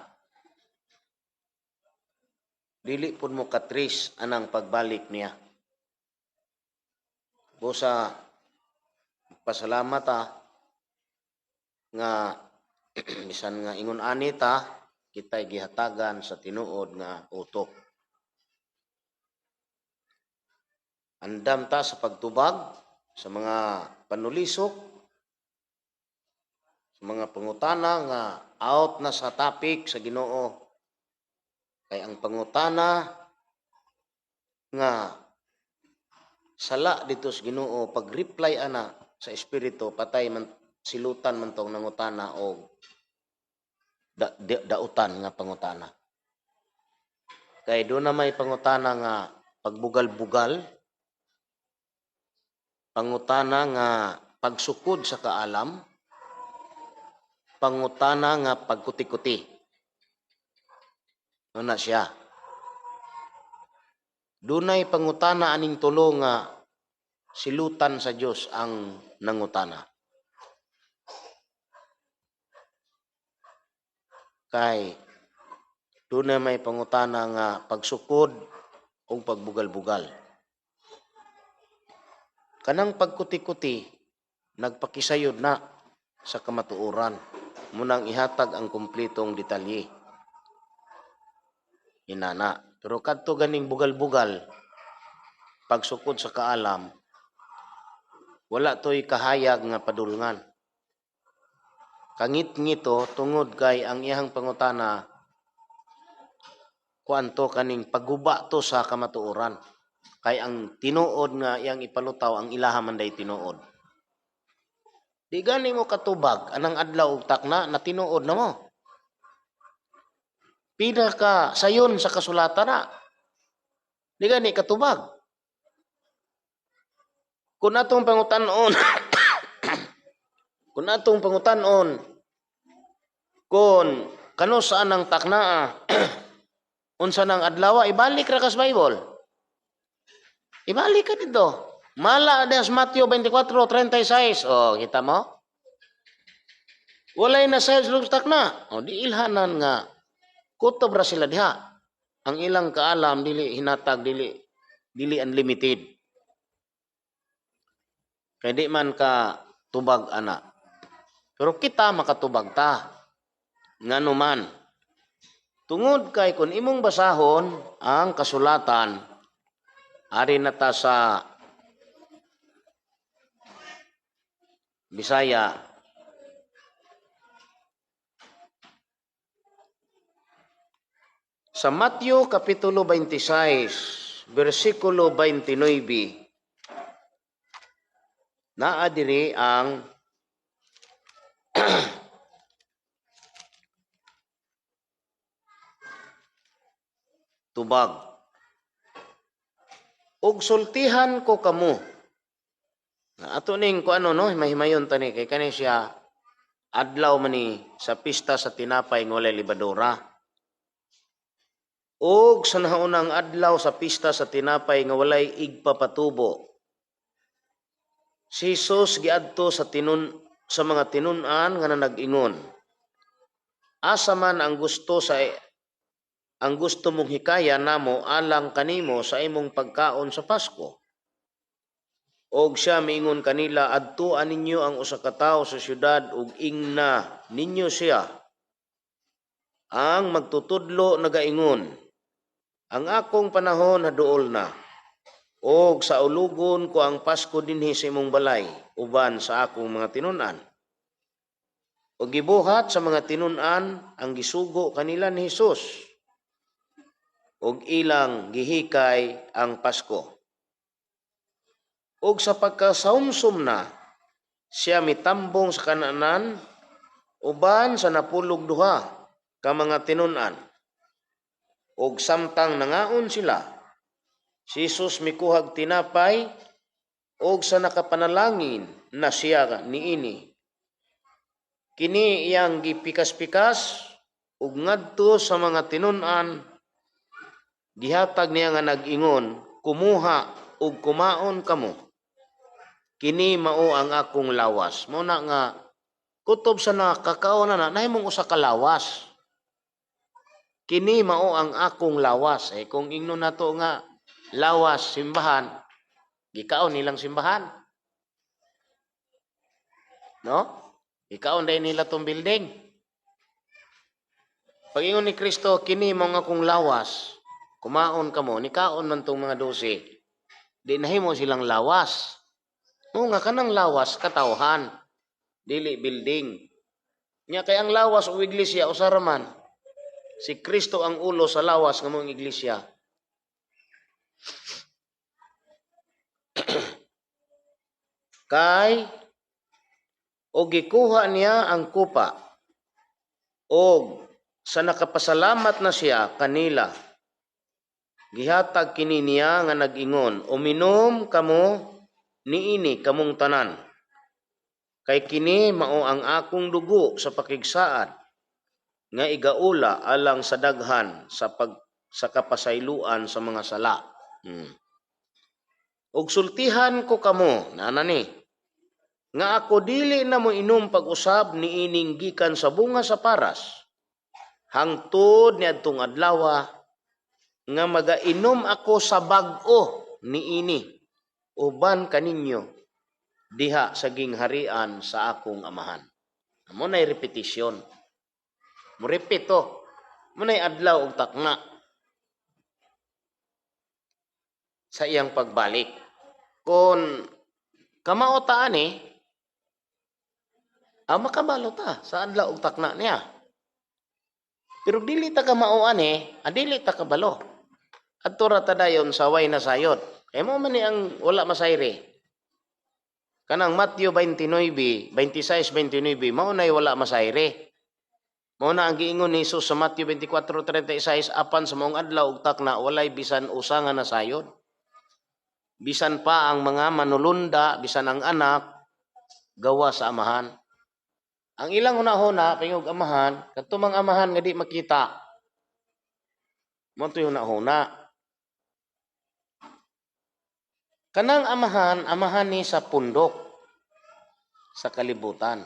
Dili pud mo katris anang pagbalik niya. Busa pasalamat ta nga bisan nga ingon ani ta, kita'y gihatagan sa tinuod nga utok. Andam ta sa pagtubag sa mga panulisok, sa mga pangutana nga out na sa topic sa Ginoo. Kay ang pangutana nga sala dito sa Ginoo, pag-reply ana sa espiritu, patay man silutan man tong nangutana og dautan nga pangutana. Kay doon na may pangutana nga pagbugal-bugal, pangutana nga pagsukod sa kaalam, pangutana nga pagkuti-kuti. Ano na siya? Dunay pangutana aning tulo nga silutan sa Dios ang nangutana. Kay dunay may pangutana nga pagsukod o pagbugal-bugal. Kanang pagkuti-kuti nagpakisayod na sa kamatuoran, munang ihatag ang kumplitong detalye. Inana. Pero kadto ganing bugal-bugal, pagsukod sa kaalam, wala to'y kahayag nga padulngan. Kangit ngito tungod kay ang iyang pangutana kuanto kaning pagguba to sa kamatuoran. Kay ang tinuod nga iyang ipalutaw ang ilaha man day tinuod. Di gani mo katubag anang adlaw ug takna na tinuod na mo. Pinaka sayon sa kasulatan na. Di gani katubag. Kung atong pangutan-on kung atong pangutan-on kung kano saan ang taknaa unsa nang adlaw, ibalik ra ka sa Bible. Ibalik ka dito. Mala des Mateo 24:36. Oh, kita mo? Walay na sa takna. Oh, di ilhanan nga kutob ra sila diha. Ang ilang kaalam dili hinatag, dili dili unlimited. Kay di man ka tubag ana. Pero kita makatubag ta. Ngano man? Tungod kay kung imong basahon ang kasulatan, ari na ta sa Bisaya, sa Mateo Kapitulo 26, versikulo 29, naa diri ang tubag. Ug sultihan ko kamo. Ato ning ko ano no, mahimayon tani kay kani siya adlaw man ni sa pista sa tinapay nga walay lebadura. Og sa naunang adlaw sa pista sa tinapay nga walay igpapatubo, si Jesus giadto sa tinun sa mga tinun-an nga nag-ingon, "Asa man ang gusto sa ang gusto mong hikaya namo alang kanimo sa imong pagkaon sa Pasko?" Og siya miingon kanila, "Adtuan ninyo ang usa ka tawo sa syudad ug ingna ninyo siya. Ang magtutudlo nagaingon, ang akong panahon haduol na, og sa ulugon ko ang Pasko dinhi sa imong balay uban sa akong mga tinun-an." Og gibuhat sa mga tinun-an ang gisugo kanila ni Hesus, og ilang gihikay ang Pasko. Og sa pagkasaumsum na, siya mitambong sa kananan uban sa napulog duha ka mga tinun-an. Og samtang nangaon sila, si Jesus mikuhag tinapay og sa nakapanalangin na siya niini. Kini iyang gipikas-pikas ug ngadto sa mga tinun-an gihatag niya nga nag-ingon, "Kumuha ug kumaon kamo. Kini mao ang akong lawas." Mao na nga kutob sa nakakaon na nahimong usa ka lawas. Kini mao ang akong lawas. Eh kung ingnon nato nga lawas simbahan, gikaon nilang simbahan. No? Gikaon dahil nila tong building. Pag-ingon ni Kristo, "Kini mao ang akong lawas, kumaon kamo," nikaon man tong mga 12. Di nahimo silang lawas. Mao nga kanang lawas katawhan, dili building. Nya kay ang lawas o iglesia usa ra man. Si Kristo ang ulo sa lawas nga mao ang iglesia. Kay og gikuha niya ang kupa og sa nakapasalamat na siya kanila, gihatag kini niya nga nag-ingon, "Uminom kamo niini kamong tanan, kay kini mao ang akong dugo sa pakigsaad nga igaula alang sa daghan sa pag sa kapasayloan sa mga sala." "Og sultihan ko kamo," nana ni, "nga ako dili na mo inom pag-usab niining gikan sa bunga sa paras hangtod niadtong adlawa nga magainom ako sa bag-o niini uban kaninyo diha sa gingharian sa akong Amahan." Mao nay repetition. Mo repeat to. Mao nay adlaw ug takna sa iyang pagbalik. Kung kamao ta ani, makabalo ta sa adlaw ug takna niya. Pero dili ta kamao ani, dili ta kabalo. Adto ra ta dayon sa way na sayod. Kay mao man ni ang wala masayri. Kanang Mateo 29, 26, 29, mao nay wala masayri. Mao na ang giingon ni Jesus sa Mateo 24:36, apan sa maong adlaw ug takna walay bisan usa nga nasayod. Bisan pa ang mga manulunda, bisan ang anak, gawa sa Amahan. Ang ilang hunahuna, pingog Amahan, kadto mang Amahan nga di makita. Mao to'y hunahuna. Kanang Amahan, Amahan ni sa pundok, sa kalibutan.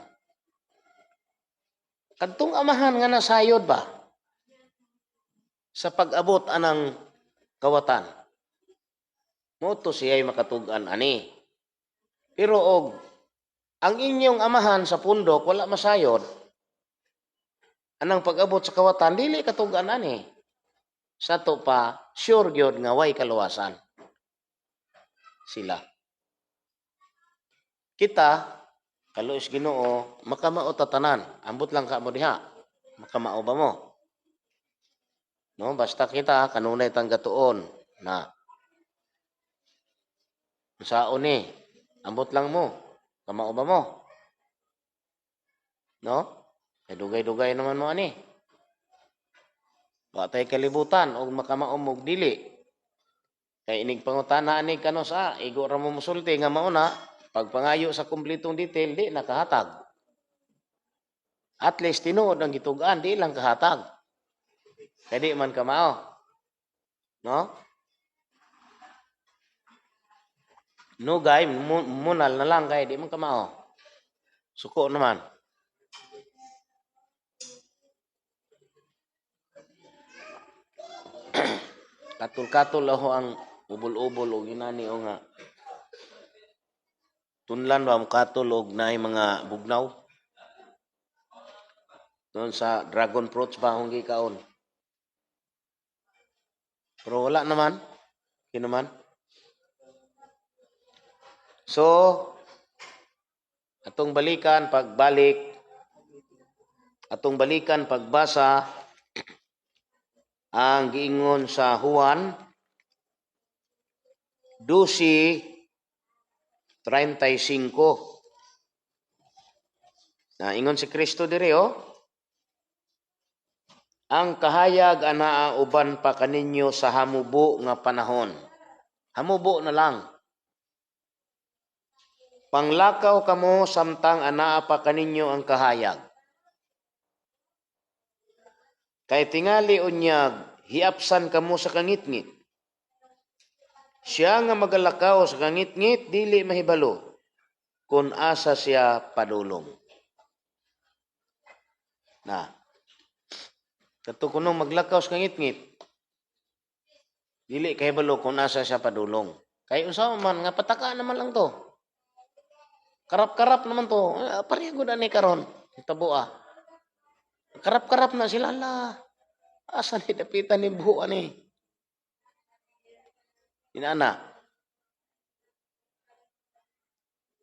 Kadtong Amahan nga nasayod ba sa pag-abot anang kawatan? Mao to siya'y makatug-an ani. Pero og ang inyong amahan sa pundok wala masayod, anang pag-abot sa kawatan dili katug-an ani. Sa to pa sure gyud nga way kaluwasan sila. Kita kaluos Ginoo, makamao ta tanan. Ambot lang ka mo diha. Makamao ba mo? No, basta kita kanunay tang gatuon na unsaon ni, ambot lang mo. Kamao ba mo? No? Kay dugay-dugay naman mo ani. Wa tay kalibutan og makamao mo og dili. Kay inig pangutana ani kano sa igo ra mo mosulti nga mao na, pagpangayo sa kumpletong detail di nakahatag. At least tinuod ang gitug-an, di lang kahatag. Kay di man kamao. No? Nugay, munal na lang kay di man kamao. Suko naman. Katul-katul ako ang ubol-ubol og inani o nga tunlan ba mo katol og naay mga bugnaw. Doon sa dragon fruits ba akong gikaon. Pero wala naman. Kinaman. So, atong balikan pagbalik, atong balikan pagbasa ang giingon sa Juan 12:35. Na ingon si Kristo diri oh. Ang kahayag anaa uban pa kaninyo sa hamubo nga panahon. Hamubo na lang. Panglakaw kamo samtang anaa pa kaninyo ang kahayag. Kay tingali unyag hiapsan kamo sa kangitngit. Siya nga magalakaw sa kangitngit dili mahibalo kung asa siya padulong. Na. Kato kunong maglakaw sa kangitngit, dili kahibalo kung asa siya padulong. Kay unsa man nga pataka naman lang to. Karap-karap naman to. Eh, pareho gud ani karon. Tabo ah. Karap-karap na sila la. Asa ni dapitan ni buho ani? Inana.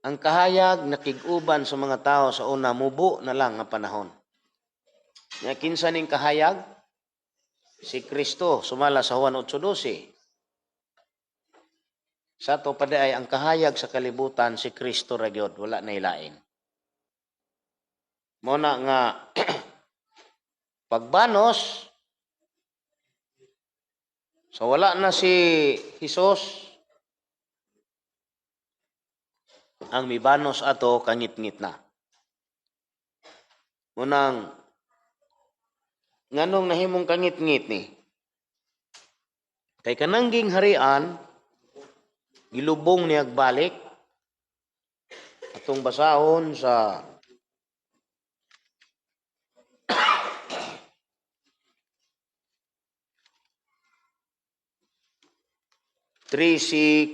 Ang kahayag nakig-uban sa mga tao sa una mubo na lang nga panahon. Nya kinsa ning kahayag? Si Kristo sumala sa Juan 8:12. Sa ato pa ay ang kahayag sa kalibutan si Kristo ra gyud, wala na ilain. Mo na nga pagbanos so wala na si Hesus, ang mibanos ato kangitngit na. Munang nganong nahimong kangitngit ni? Kay kanangging harian gilubong niyag balik atong basahon sa 13:44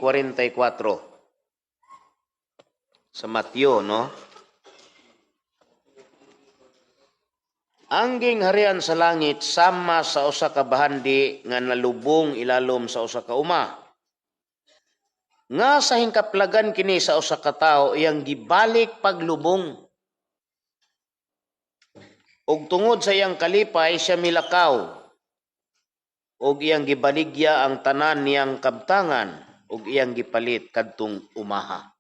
sa Mateo, no? Ang gingharian sa langit sama sa usa ka bahandi nga nalubong ilalom sa usa ka uma. Nga sa hingkaplagan kini sa usa ka tawo iyang gibalik paglubong. Ug tungod sa iyang kalipay siya milakaw ug iyang gibaligya ang tanan niyang kabtangan ug iyang gipalit kadtong umaha.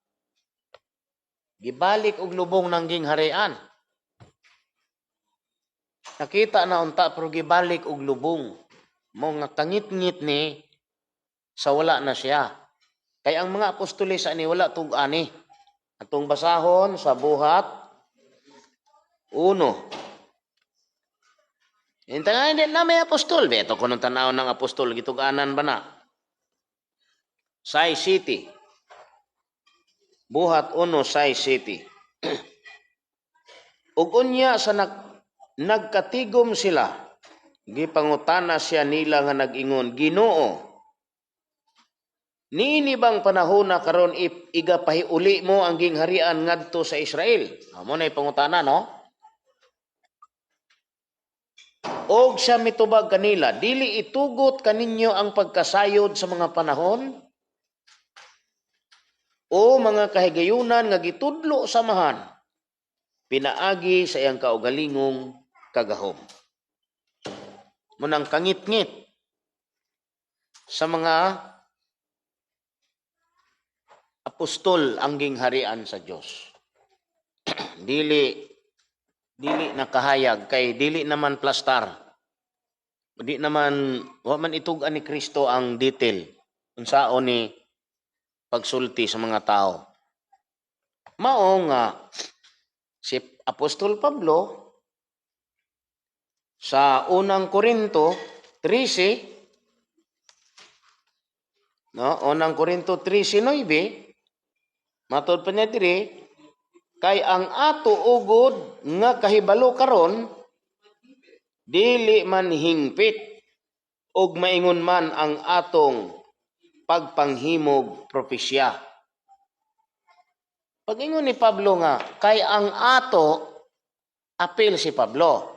Gibalik og lubong ng gingharian. Nakita na unta pero gibalik og lubong. Mo nga kangitngit ni sa wala na siya. Kay ang mga apostoles ani wala tug-ani. Atong basahon sa Buhat 1. Inta nga hindi na may apostol. Beto ko nung tanaw ng apostol, gitug-anan ba na? Sai City. Buhat 1, Sai City. Ug unya sa nagkatigom sila, gipangutana siya nila nga nag-ingon, Ginoo, niini bang panahon na karon igapahiuli mo ang gingharian ngadto sa Israel? Amo na pangutana, no? Og siya mitubag kanila, dili itugot kaninyo ang pagkasayod sa mga panahon o mga kahigayunan nga gitudlo samahan pinaagi sa iyang kaugalingong kagahom. Munang kangitngit sa mga apostol ang gingharian sa Dios. Dili dili nakahayag kay dili naman plastar. Di naman wa man itug-an ni Kristo ang detail unsaon ni pagsulti sa mga tao. Mao nga si Apostol Pablo sa unang Korinto 13, no, unang Korinto 13:9, matod pa niya diri, kay ang ato ugod nga kahibalo karon dili man hingpit ug maingon man ang atong pagpanghimog propesya. Pag-ingon ni Pablo nga kay ang ato, apil si Pablo.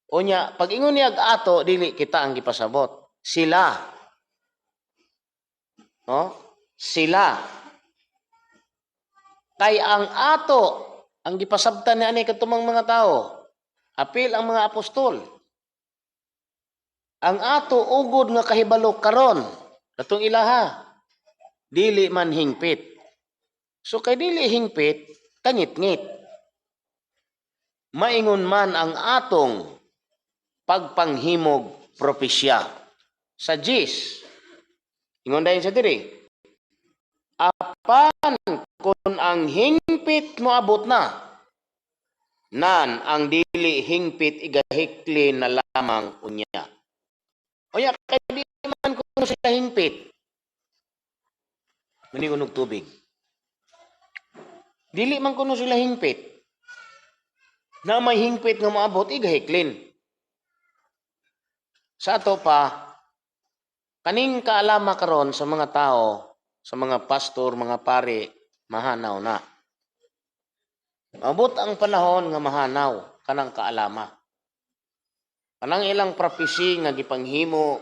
Unya pag-ingon niya ato, dili kita ang gipasabot. Sila. No? Sila. Kay ang ato, ang gipasabtan ni ani katumang mga tao, apil ang mga apostol. Ang ato ugod nga kahibalo karon, katong ilaha, dili man hingpit. So kay dili hingpit, kangitngit. Maingon man ang atong pagpanghimog propesya. Sa Jis, ingon dayon sa diri, apan kung ang hingpit moabot na, Nan ang dili hingpit igahikli na lamang unya. Unya kay di man kuno sila hingpit. Muningon og tubig. Dili man kuno sila hingpit. Na may hingpit nga moabot, igahiklin. Sa ato pa, kaning kaalama karon sa mga tao, sa mga pastor, mga pari, mahanaw na. Abot ang panahon nga mahanaw kanang kaalama. Kanang ilang prophecy nga gipanghimo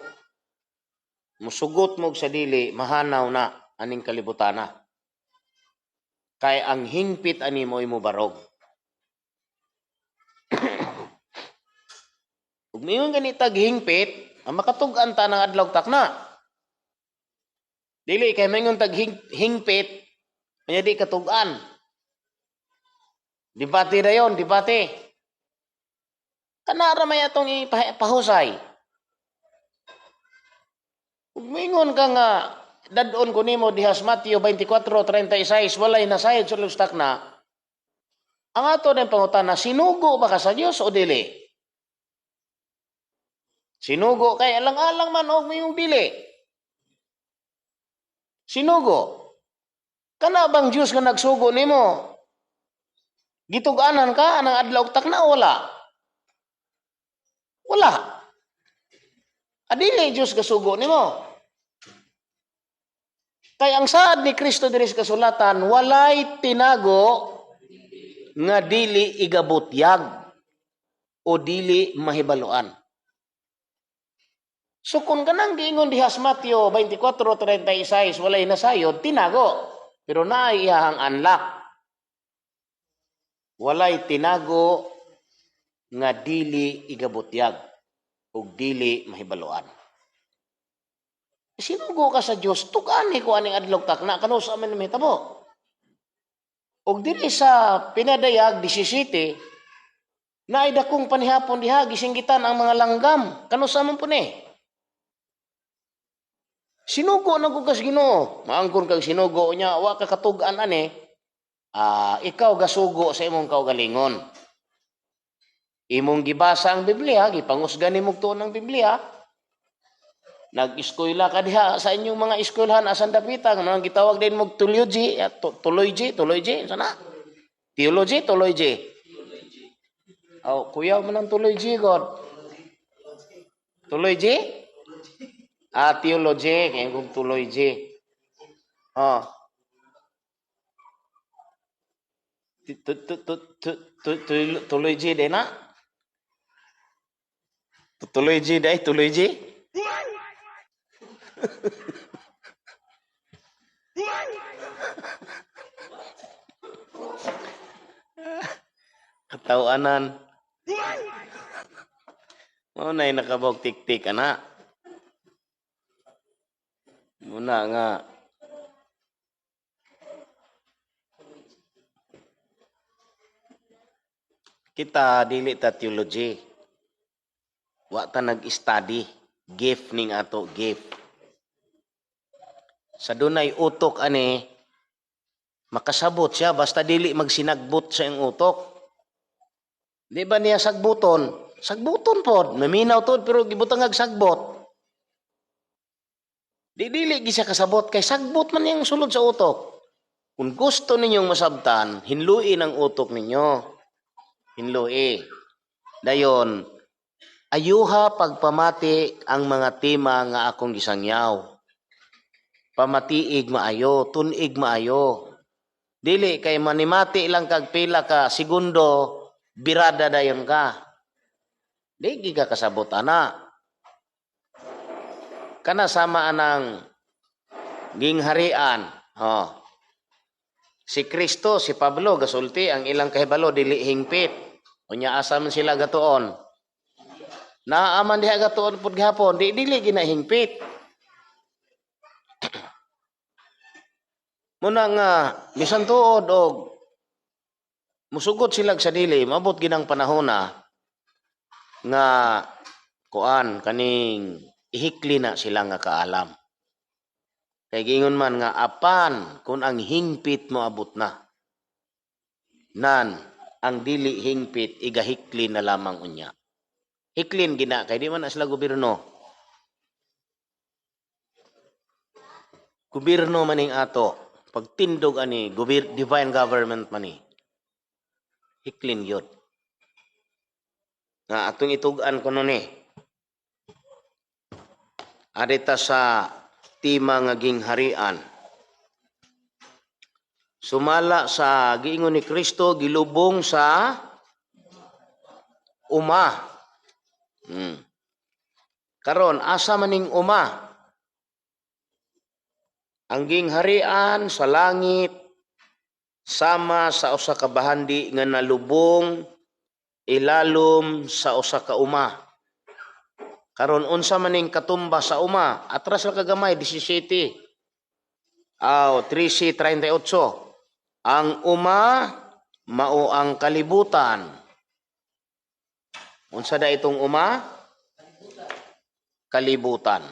musugot mo sa dili, mahanaw na aning kalibutana. Kay ang hingpit ani mo mobarog. Ug miingon gani tag hingpit, ang makatug-an ta ng adlaw takna. Dili kay maingon tag hingpit, kanya di katug-an. Debate dayon, debate. Kanara may atong ipahusay. Ug miingon ka nga dad-on ko nimo diha sa Mateo 24:36, walay nasayod sa lustak na. Ang ato ng pangutana, sinugo ba ka sa Dios o dili? Sinugo kay alang-alang man og mayong dili. Sinugo. Kana bang Dios nga nagsugo nimo? Gitug-anan ka anang adlaw takna o wala? Wala. Adili Dios gasugo nimo. Kay ang saad ni Kristo diri sa kasulatan, walay tinago nga dili igabutyag o dili mahibaluan. So kung kanang giingon diha sa Mateo 24:36, walay nasayod, tinago. Pero naay iyahang unlock. Walay tinago nga dili igabutyag ug dili mahibaluan. Sinugo ka sa Dios, tug-ani ko aning adlaw takna kano sa amin mahitabo. Ug diri sa Pinadayag 17, naay dakong panihapon diha, gisinggitan ang mga langgam kano sa man puni. Sinugo na ko kas Ginoo. Maangkon kag sinugo niya, wa ka katug-an ani. Ikaw gasugo sa imong kaugalingon. Imong gibasa ang Biblia, gipangusgan nimo tuon ang Biblia. Nag-eskwela ka diha sa inyong mga eskwelahan asan dapita, nga gitawag din mo theology, tuloygy, tuloygy, sana? Theology, tuloygy. Oh, kuya man ang tuloygy god. Tuloygy? Ah, theology, kaya kung tuloygy. Oh. Tuloy G din na? Tuloy G dai, tuloy G? Katawanan. Mao na'y nakabog tik-tik ana. Muna nga kita dili ta theology. Wa ta nag-study. Gift ning ato, gift. Sa dunay utok ani makasabot siya basta dili magsinagbot sa iyang utok. Di ba niya sagbuton? Sagbuton pod, maminaw tod pero gibutang ag sagbot. Di dili gi siya kasabot kay sagbot man niyang sulod sa utok. Kung gusto ninyong masabtan, hinluin ang utok ninyo. Hinlui. Dayon, ayuha pagpamati ang mga tema nga akong gisangyaw. Pamatiig maayo, tunig maayo. Dili kay manimati lang kag pila ka segundo, birada dayon ka. Di gi ka kasabot ana. Kana sama anang gingharian. Oh. Si Kristo, si Pablo gasulti ang ilang kahibalo dili hingpit. Unya asa man sila gatuon. Naaman diha gatuon pud gihapon, di dili gina hingpit. Muna nga bisan tuod og musugot sila sa dili, mabot ginang panahon na nga kuan kaning ihikli na sila nga kaalam. Kay giingon man nga apan kung ang hingpit mo abot na. Nan Ang dili hingpit igahiklin na lamang unya. Hiklin gina kay di man na sila gobyerno. Gobyerno maning ato pagtindog ani divine government man ni. Hiklin yun. Nga atong itug-an kuno ni. Adita sa tima nga gingharian. Sumala sa giingon ni Kristo, gilubong sa uma. Karon asa maning uma? Ang gingharian sa langit sama sa usa ka bahandi nga nalubong ilalom sa usa ka uma. Karon unsa maning katumba sa uma? Atras ra kagamay, 17. Aw, 13:38. Ang uma mao ang kalibutan. Unsa da itong uma? Kalibutan.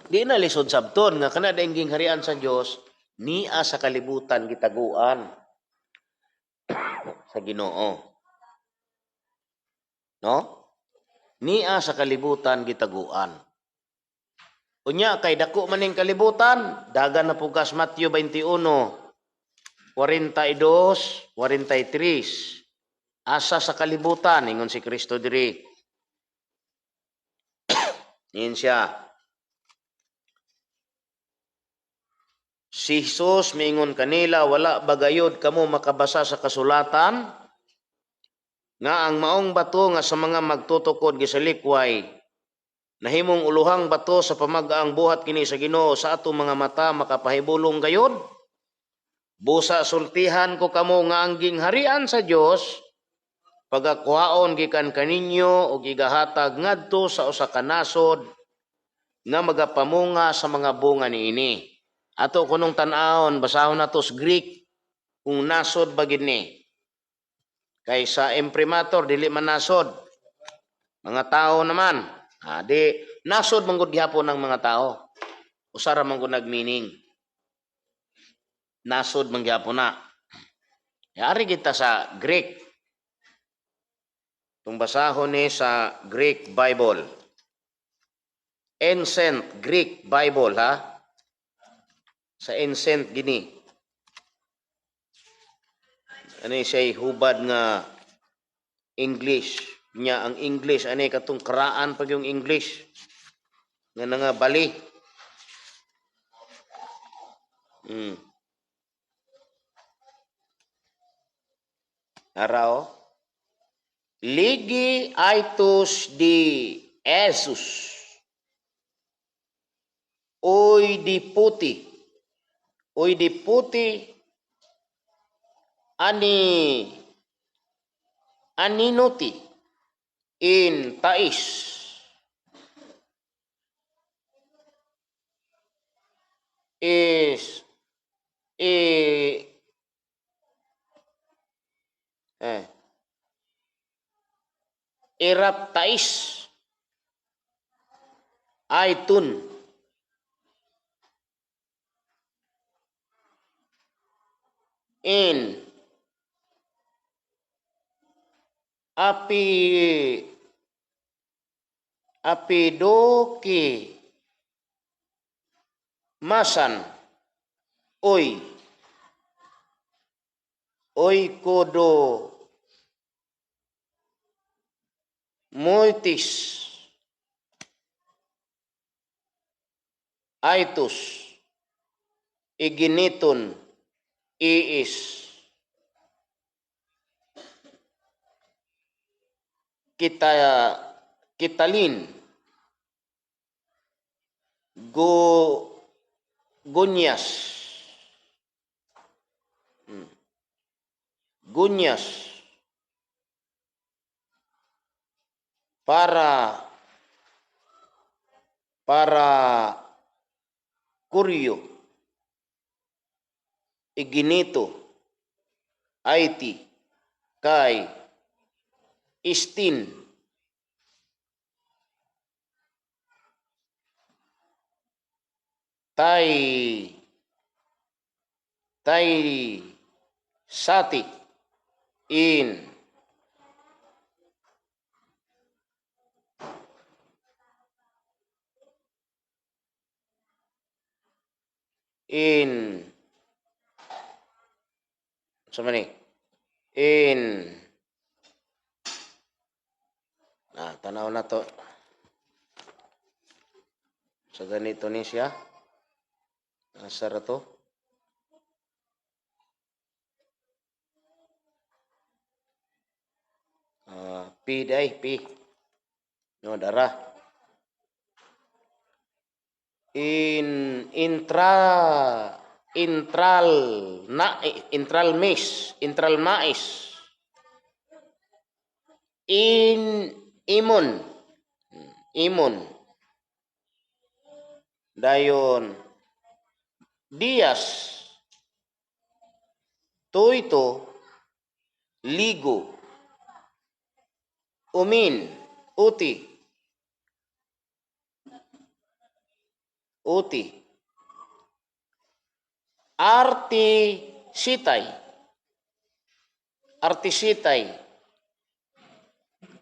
Di na lisod sabton nga kana daing gingharian sa Dios nia sa kalibutan gitaguan sa Ginoo. No? Nia sa kalibutan gitaguan. Unya kay dako man ning kalibutan, dagan na pugas Mateo 21 42, 43. Asa sa kalibutan ingon si Kristo diri. Ingon siya. Si Jesus miingon kanila, "Wala ba gayod kamo makabasa sa kasulatan nga ang maong bato nga sa mga magtutukod gisalikway nahimong uluhang bato sa pamag-ang, buhat kini sa Ginoo, sa atong mga mata makapahibulong gayod? Busa sultihan ko kamo nga ang gingharian sa Dios pagakuhaon gikan kaninyo ug igahatag ngadto sa usa ka nasod nga magapamunga sa mga bunga niini." Ato kunong tan-awon, basahon nato sa Greek kung nasod ba gid ni. Kay sa imprimatur dili man nasod. Mga tao naman. Ah, di nasod man gud gihapon ng mga tao. Usa ra man gud nag-meaning. Nasod man gihapon na. Yari kita sa Greek. Tung basahon ni sa Greek Bible. Ancient Greek Bible, ha. Sa ancient gini. Ano siya hubad nga English nya, ang English ani katong karaan pag yung English nga nga bali. Arao. Ligi aitos di Jesus. Oy di puti. Oy di puti ani aninuti in tais. Is e eh irap tais aitun in api apidoki masan oy oy kodo moitis aitus iginiton iis kita kitalin go gunyas gunyas para kuryo iginito IT kay istin tay tay Sati in in sa man ni in tanaw na to sa ganito ni siya. Asa ra to? P day, P. No, dara. In intra intral na intral mais, intral mais. In imon. Imon. Dayon Dias Toito Ligo Umin Uti Uti Arti Sitay Artisitay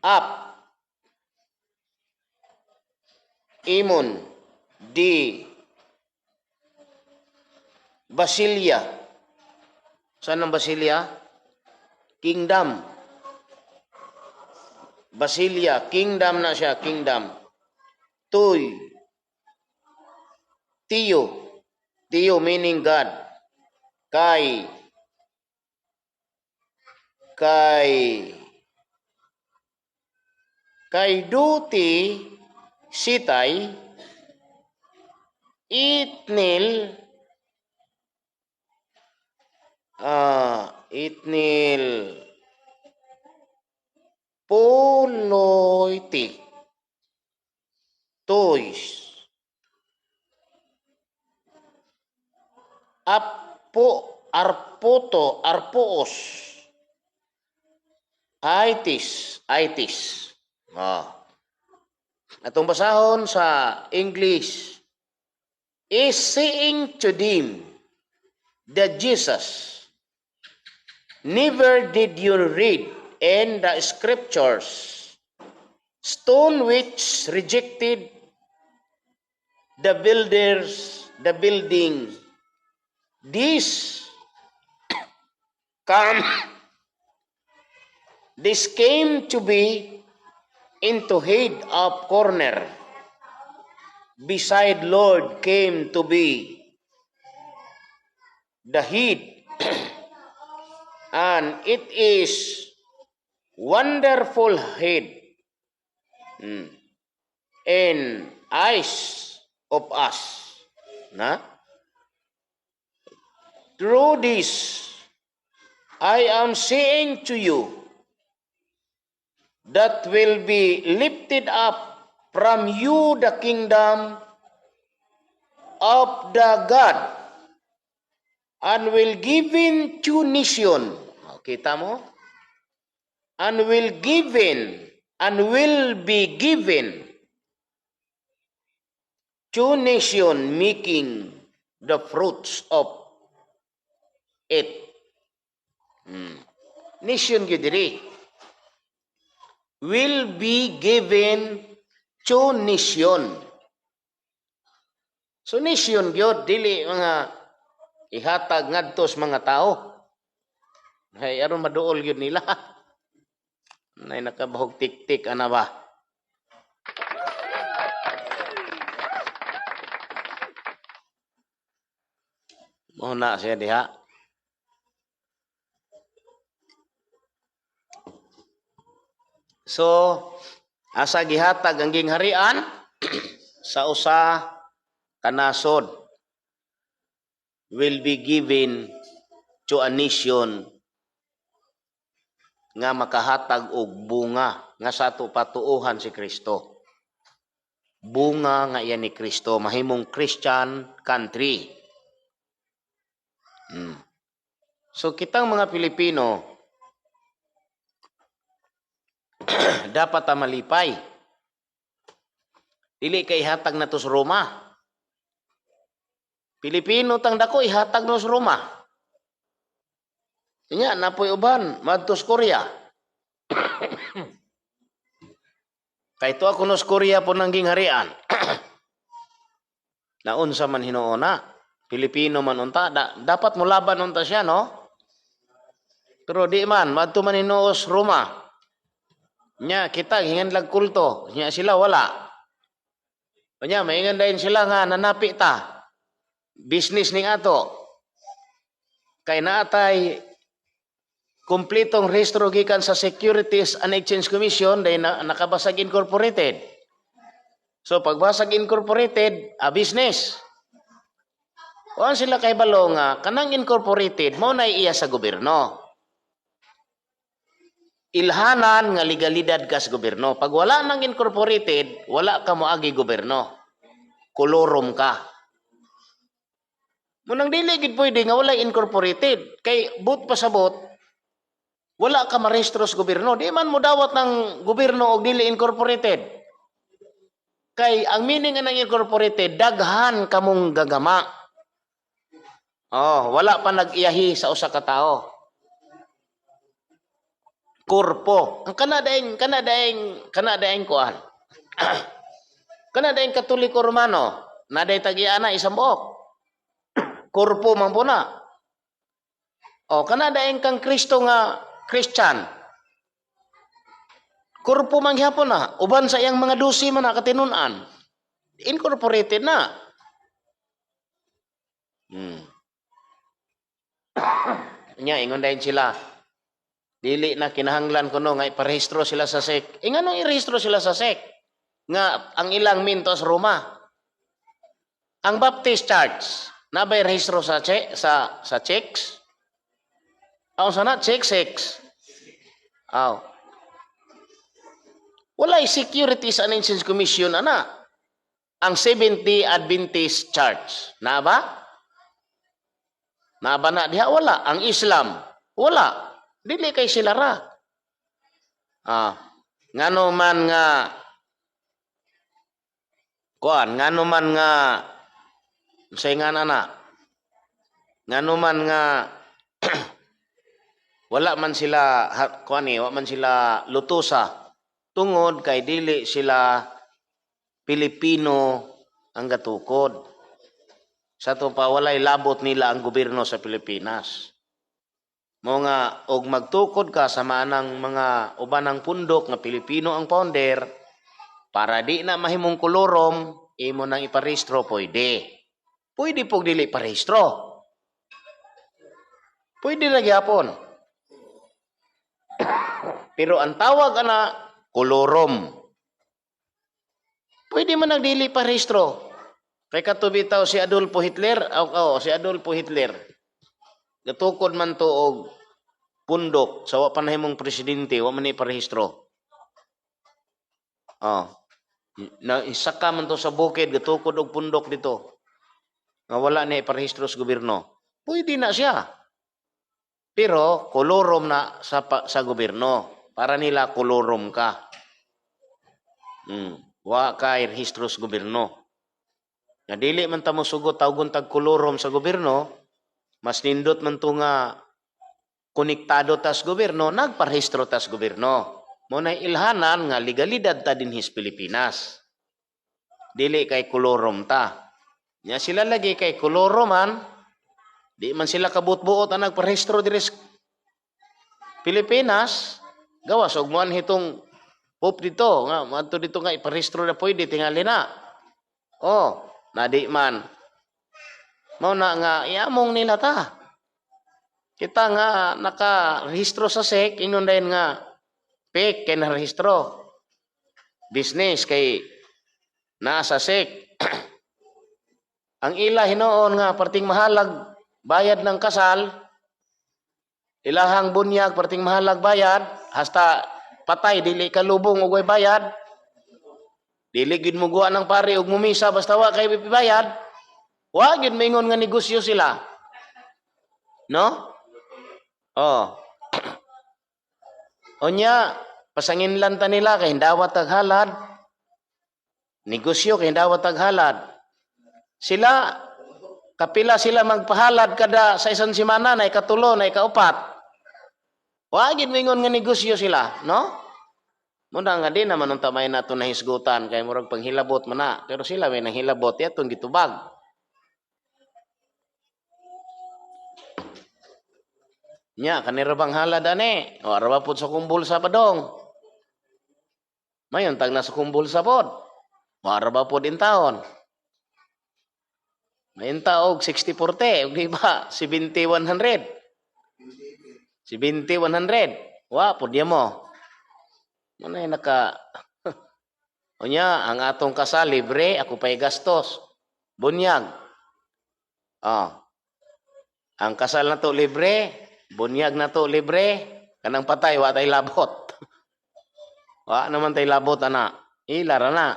Up Imon D Basilia. Saan ang Basilia? Kingdom. Basilia, kingdom na siya, kingdom. Tuy. Tio. Tio meaning God. Kay. Kay. Kay duti sitay itnil itnil puloyti toys apo arpoto arpoos itis itis. Atong basahon sa English is saying to them that Jesus, never did you read in the scriptures, stone which rejected the builders, the building, this come, this came to be into head of corner, beside Lord came to be the head, and it is wonderful head in eyes of us. Na? Through this, I am saying to you that will be lifted up from you the kingdom of the God and will given to nation. O, kita mo? And will given and will be given to nation making the fruits of it. Nation gyud diri. Will be given to nation. So nation gyud, dili mga ihatag ngadto sa mga tao. Ay aron maduol gyud nila. Nay nakabahog tik-tik ana ba? Mao na siya diha. So, asa gihatag ang gingharian? Sa usa ka nasod will be given to a nation nga makahatag og bunga nga sa ato patuohan si Kristo. Bunga nga iya ni Kristo, mahimong Christian country. So kitang mga Pilipino dapat ta malipay. Dili kay ihatag na to sa Roma. Pilipino tang dako ihatag no sa Roma. Nya napoy uban madto sa Korea. Kay tuwa kuno sa Korea po nang gingharian. Naunsa man hinuon na. Pilipino man unta dapat molaban unta siya, no? Pero di man madto man hinuos Roma. Nya kita hinganlag kulto, nya sila wala. Nya maingon dayon sila nga nanapi ta. Business ning ato. Kay naatay kumpletong rehistro gikan sa Securities and Exchange Commission, dahil na, nakabasag incorporated. So pagbasag incorporated, a business. Wa sila kay balo nga kanang incorporated mo na iya sa gobyerno. Ilhanan nga legalidad ka sa gobyerno. Pag wala nang incorporated, wala ka moagi gobyerno. Kolorum ka. Munang dili gid pwede nga wala incorporated kay but pasabot wala ka marehistro sa gobyerno. Di man mo dawat ng gobyerno og dili incorporated. Kay ang meaning ng incorporated, daghan kamong gagama. Oh, wala pa nag-iyahi sa usa ka tawo. Korpo. Ang kana daing kuan. Kana daing Katoliko Romano, naday tag-iya na isang buok. Korpo man po na. O kana daing kang Kristo nga Christian. Korpo man gyapon na, uban sa iyang mga 12 man na katinunan. Incorporated na. Nya ingon dayon sila. Dili na kinahanglan kuno nga iparehistro sila sa SEC. E nganong irehistro sila sa SEC? Nga ang ilang mintos Roma. Ang Baptist Church, na ba'y rehistro sa check sa checks? Aw sana check six. Aw. Walay Securities and Exchange Commission ana. Ang Seventh-day Adventist Church. Na ba? Na ba na diha? Wala. Ang Islam? Wala. Dili kay sila ra. Ah, ngano man nga kuan, ngano man nga say nga na, ngano man nga wala man sila kuan eh, wa man sila lutosa tungod kay dili sila Pilipino ang gatukod. Sa to pa walay labot nila ang gobyerno sa Pilipinas. Mo nga og magtukod ka sa manang mga ubanang pundok nga Pilipino ang founder para di na mahimong kolorum, imo nang iparehistro, pwede. Pwede pog dili parehistro. Pwede na gyapon. Pero ang tawag ana kolorum. Pwede man nagdili parehistro. Kay kato bitaw si Adolfo Hitler, oh, si Adolfo Hitler. Gatukod man to og pundok sa wa pa nahimong presidente, wa man ni parehistro. Oh. Na isaka man to sa bukid, gatukod og pundok dito. Nga wala ni parehistro sa gobyerno. Pwede na siya. Pero kolorum na sa gobyerno. Para nila kolorum ka. Wa kay rehistro sa gobyerno. Nga dili man ta mo sugot tawgon tag kolorum sa gobyerno, mas nindot man to nga konektado tas gobyerno, nagparehistro tas gobyerno. Mo na ilhanan nga legalidad ta dinhis Pilipinas. Dili kay kolorum ta. Nya sila lagi kay kolorum man, di man sila kabut-buot ang nagparehistro diri sa Pilipinas, gawas og muan hitong Pope dito nga moadto dito nga iparehistro na pwede tingali na. Oh, na di man. Mao na nga iamong nila ta. Kita nga nakarehistro sa SEC, ingon dayon nga fake kay narehistro. Business kay naa sa SEC. Ang ila hinuon nga perting mahalag bayad ng kasal, ilahang bunyag perting mahalag bayad, hasta patay dili ka lubong og way bayad. Dili gid mo guwa ng pari og mumisa basta wa kay bayad. Wa gid maingon nga negosyo sila. No? Oh. Unya, pasanginlan ta nila kay hindawat tag halad. Negosyo kay hindawat tag halad. Sila kapila sila magpahalad kada sa isang semana, na ikatulo, na ikaupat. Wa gid moingon nga negosyo sila, no? Muna nga di naman unta may nato nahisgutan kay murag panghilabot man na, pero sila may nanghilabot atong gitubag. Nya kanira bang halad ani? Wa ra ba pod sa akong bulsa padong. Mayon tag na sa akong bulsa pod. Wa ra ba pod intawon? Mayon ta og 60-40, og di ba 70-100. 70-100. Wa pod mo. Muna naka Unya, ang atong kasal libre, ako pa'y gastos. Bunyag. Ah. Ang kasal na to libre, bunyag na to libre, kanang patay wa tay labot. Wa naman tay labot ana. Ila ra na.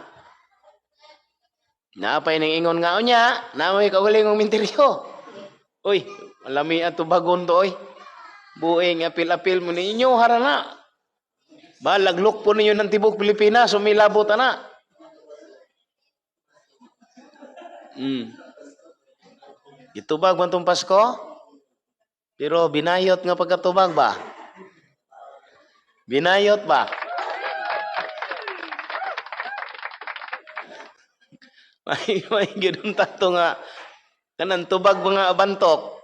Naapay ning ingon nga unya, namoy kaugalingong minteryo. Uy, malami ato bagon to oy. Buing apil-apil mo ninyo harana. Balaglok po ninyo ng tibok Pilipinas, sumilabot ana. Gitubag man tong Pasko? Pero binayot nga pagkatubag ba? Binayot ba? May ganun tato nga kanang tubag mga abantok.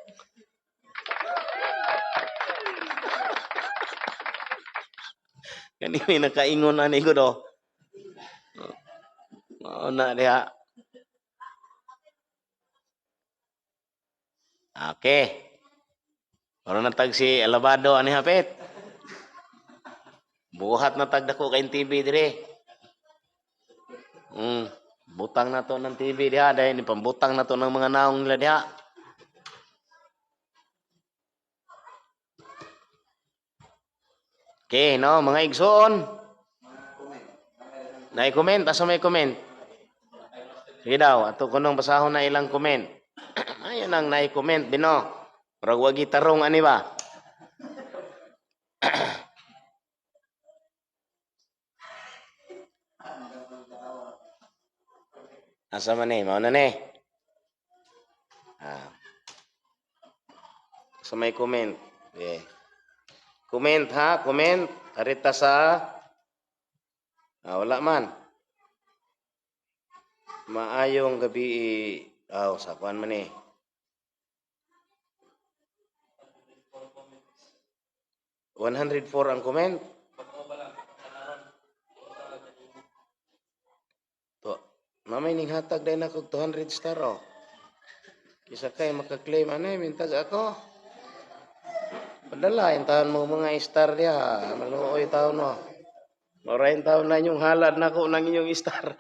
Kani may nakaingon ani ko do. Mao na diha. Okay. Para na tag si Alabado ani hapit. Buhat na tag dako kay TV dire. Butang na to ng TV diha dahil pambutang na to ng mga naong nila diha. Okay, no, mga igsoon. Nai-comment, asa may comment? Sige daw, ato kunong basahon na ilang comment. Ayun ang nai-comment, bino. Murag wagi tarong ani ba? Asa man ni? Mao na ni. Ah. Sa may comment. Okay. Comment ha, comment. Arita sa wala man. Maayong gabi aw sa kuan man ni. 104 ang comment. To, mamay ning hatag dahil na kog 200 star oh. Kisa kay makaklaim anay mintag ako. Padala yung taon mo mga star diha, maluoy taon mo. Maurahin taon na inyong halad nako ng inyong star.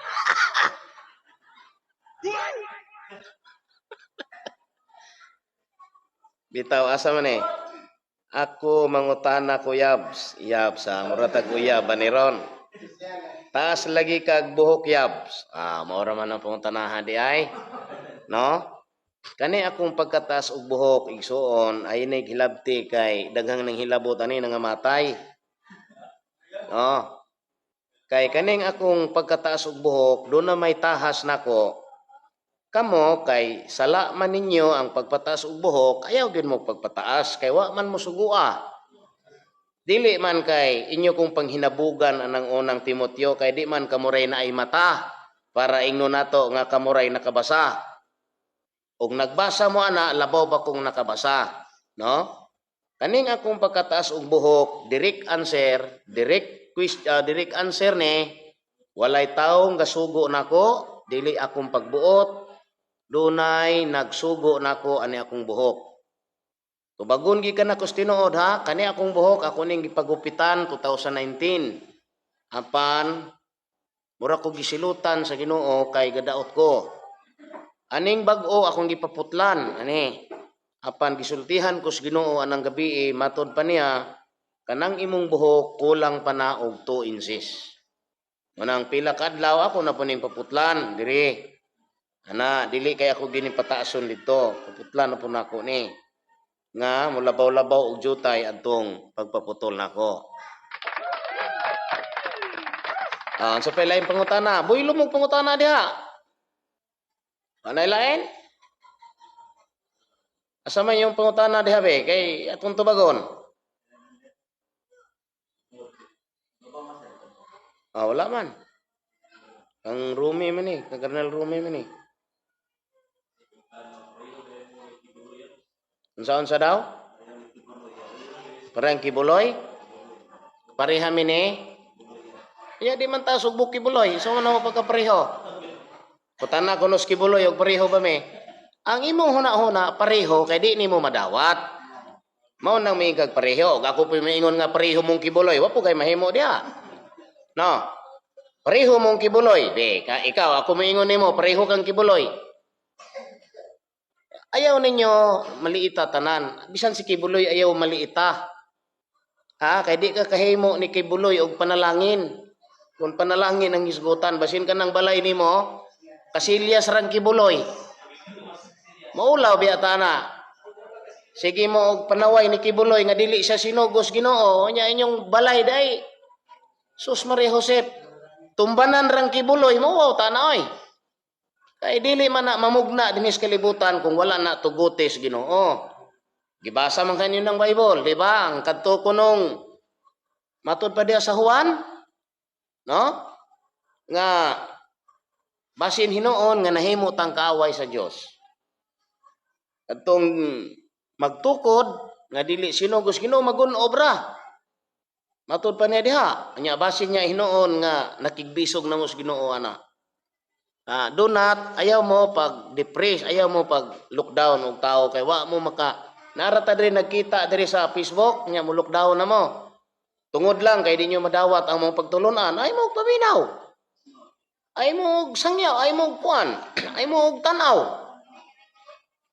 Bitaw asa man eh. Ako mangutana ko yabs, yabs ha, mura tag uyab aniron. Taas lagi kag buhok yabs. Ah, maura man ang pangutanahan di ay. No? Kani akong pagkataas og buhok igsuon ay nay hilabti kay daghang nang hilabot ani nangamatay. No? Kay kaning akong pagkataas og buhok do na may tahas nako. Kamo kay sala man ninyo ang pagpataas og buhok, ayaw gyud mo pagpataas kay wa man mo sugua. Dili man kay inyo kong panghinabugan anang unang Timoteo kay di man kamuray na ay mata para ingno nato nga kamuray nakabasa. Og nagbasa mo ana, labaw ba kung nakabasa, no? Kaning akong pagkataas og buhok, direct answer, direct quiz, direct answer ni walay taong gasugo nako, dili akong pagbuot, dunay nagsugo nako ani akong buhok. Tubagon gikan nako sa tinuod ha, kani akong buhok ako ning gipagupitan 2019. Apan mura ko gisilutan sa Ginoo kay gadaot ko. Aning bag-o akong gipaputlan ani. Apan gisultihan ko sa Ginoo anang gabi, matod pa niya kanang imong buhok kulang pa na og 2 inches. Manang pila ka adlaw ako na po ning paputlan diri. Ana dili kay ako gini pataason didto, paputlan na po nako ni. Nga mulabaw-labaw og jutay adtong pagpaputol nako. Ah, sa pila yung pangutana, buy lumog pangutana diha. Anay lain? Asa man yung pangutana diha be kay atong tubagon? Ah, wala man. Ang Rumi man eh, kang Cardinal Rumi man eh. Unsa-unsa daw? Parang Kibuloy? Pareha mi ni? Ya di man ta sugbok Kibuloy. So ano mo pagkapareho? Kutana kuno sa Kibuloy og pareho ba mi? Ang imong huna-huna pareho kay di nimo madawat. Mao nang miingkag pareho. Ug ako po'y miingon nga pareho mong Kibuloy, wa po kay mahimo diha. No. Pareho mong Kibuloy. Di, ka, ikaw ako miingon nimo pareho kang Kibuloy. Ayaw ninyo maliita tanan. Bisan si Kibuloy ayaw maliita. Ha, kay di ka kahimo ni Kibuloy og panalangin. Kung panalangin ang hisgutan, basin ka ng balay nimo, kasilyas rang Kibuloy. Maulaw biya ta na. Sige mo og panaway ni Kibuloy nga dili siya sinugos Ginoo, nya inyong balay day. Sus Maria Josep, tumbanan rang Kibuloy, mo ta na oy. Kay dili man na mamugna dinhi sa kalibutan kung wala na tugutis Ginoo. Gibasa man kanyo ng Bible, di ba? Ang kadto kunong matud pa diya sa Juan, no? Nga basin hinuon nga nahimo tang kaaway sa Dios. Kadtong magtukod nga dili sinugos Ginoo magun-obra. Matud pa niya diha. Nya basin niya hinuon nga nakigbisog namo sa Ginoo ana. Ah, do not, ayaw mo pag depress, ayaw mo pag lockdown og tao kay wa mo maka narata diri nagkita diri sa Facebook nya mo lockdown na mo. Tungod lang kay di nyo madawat ang mga pagtulunan, ay mo og paminaw. Ay mo og sangyaw, ay mo og kuan, ay mo og tan-aw.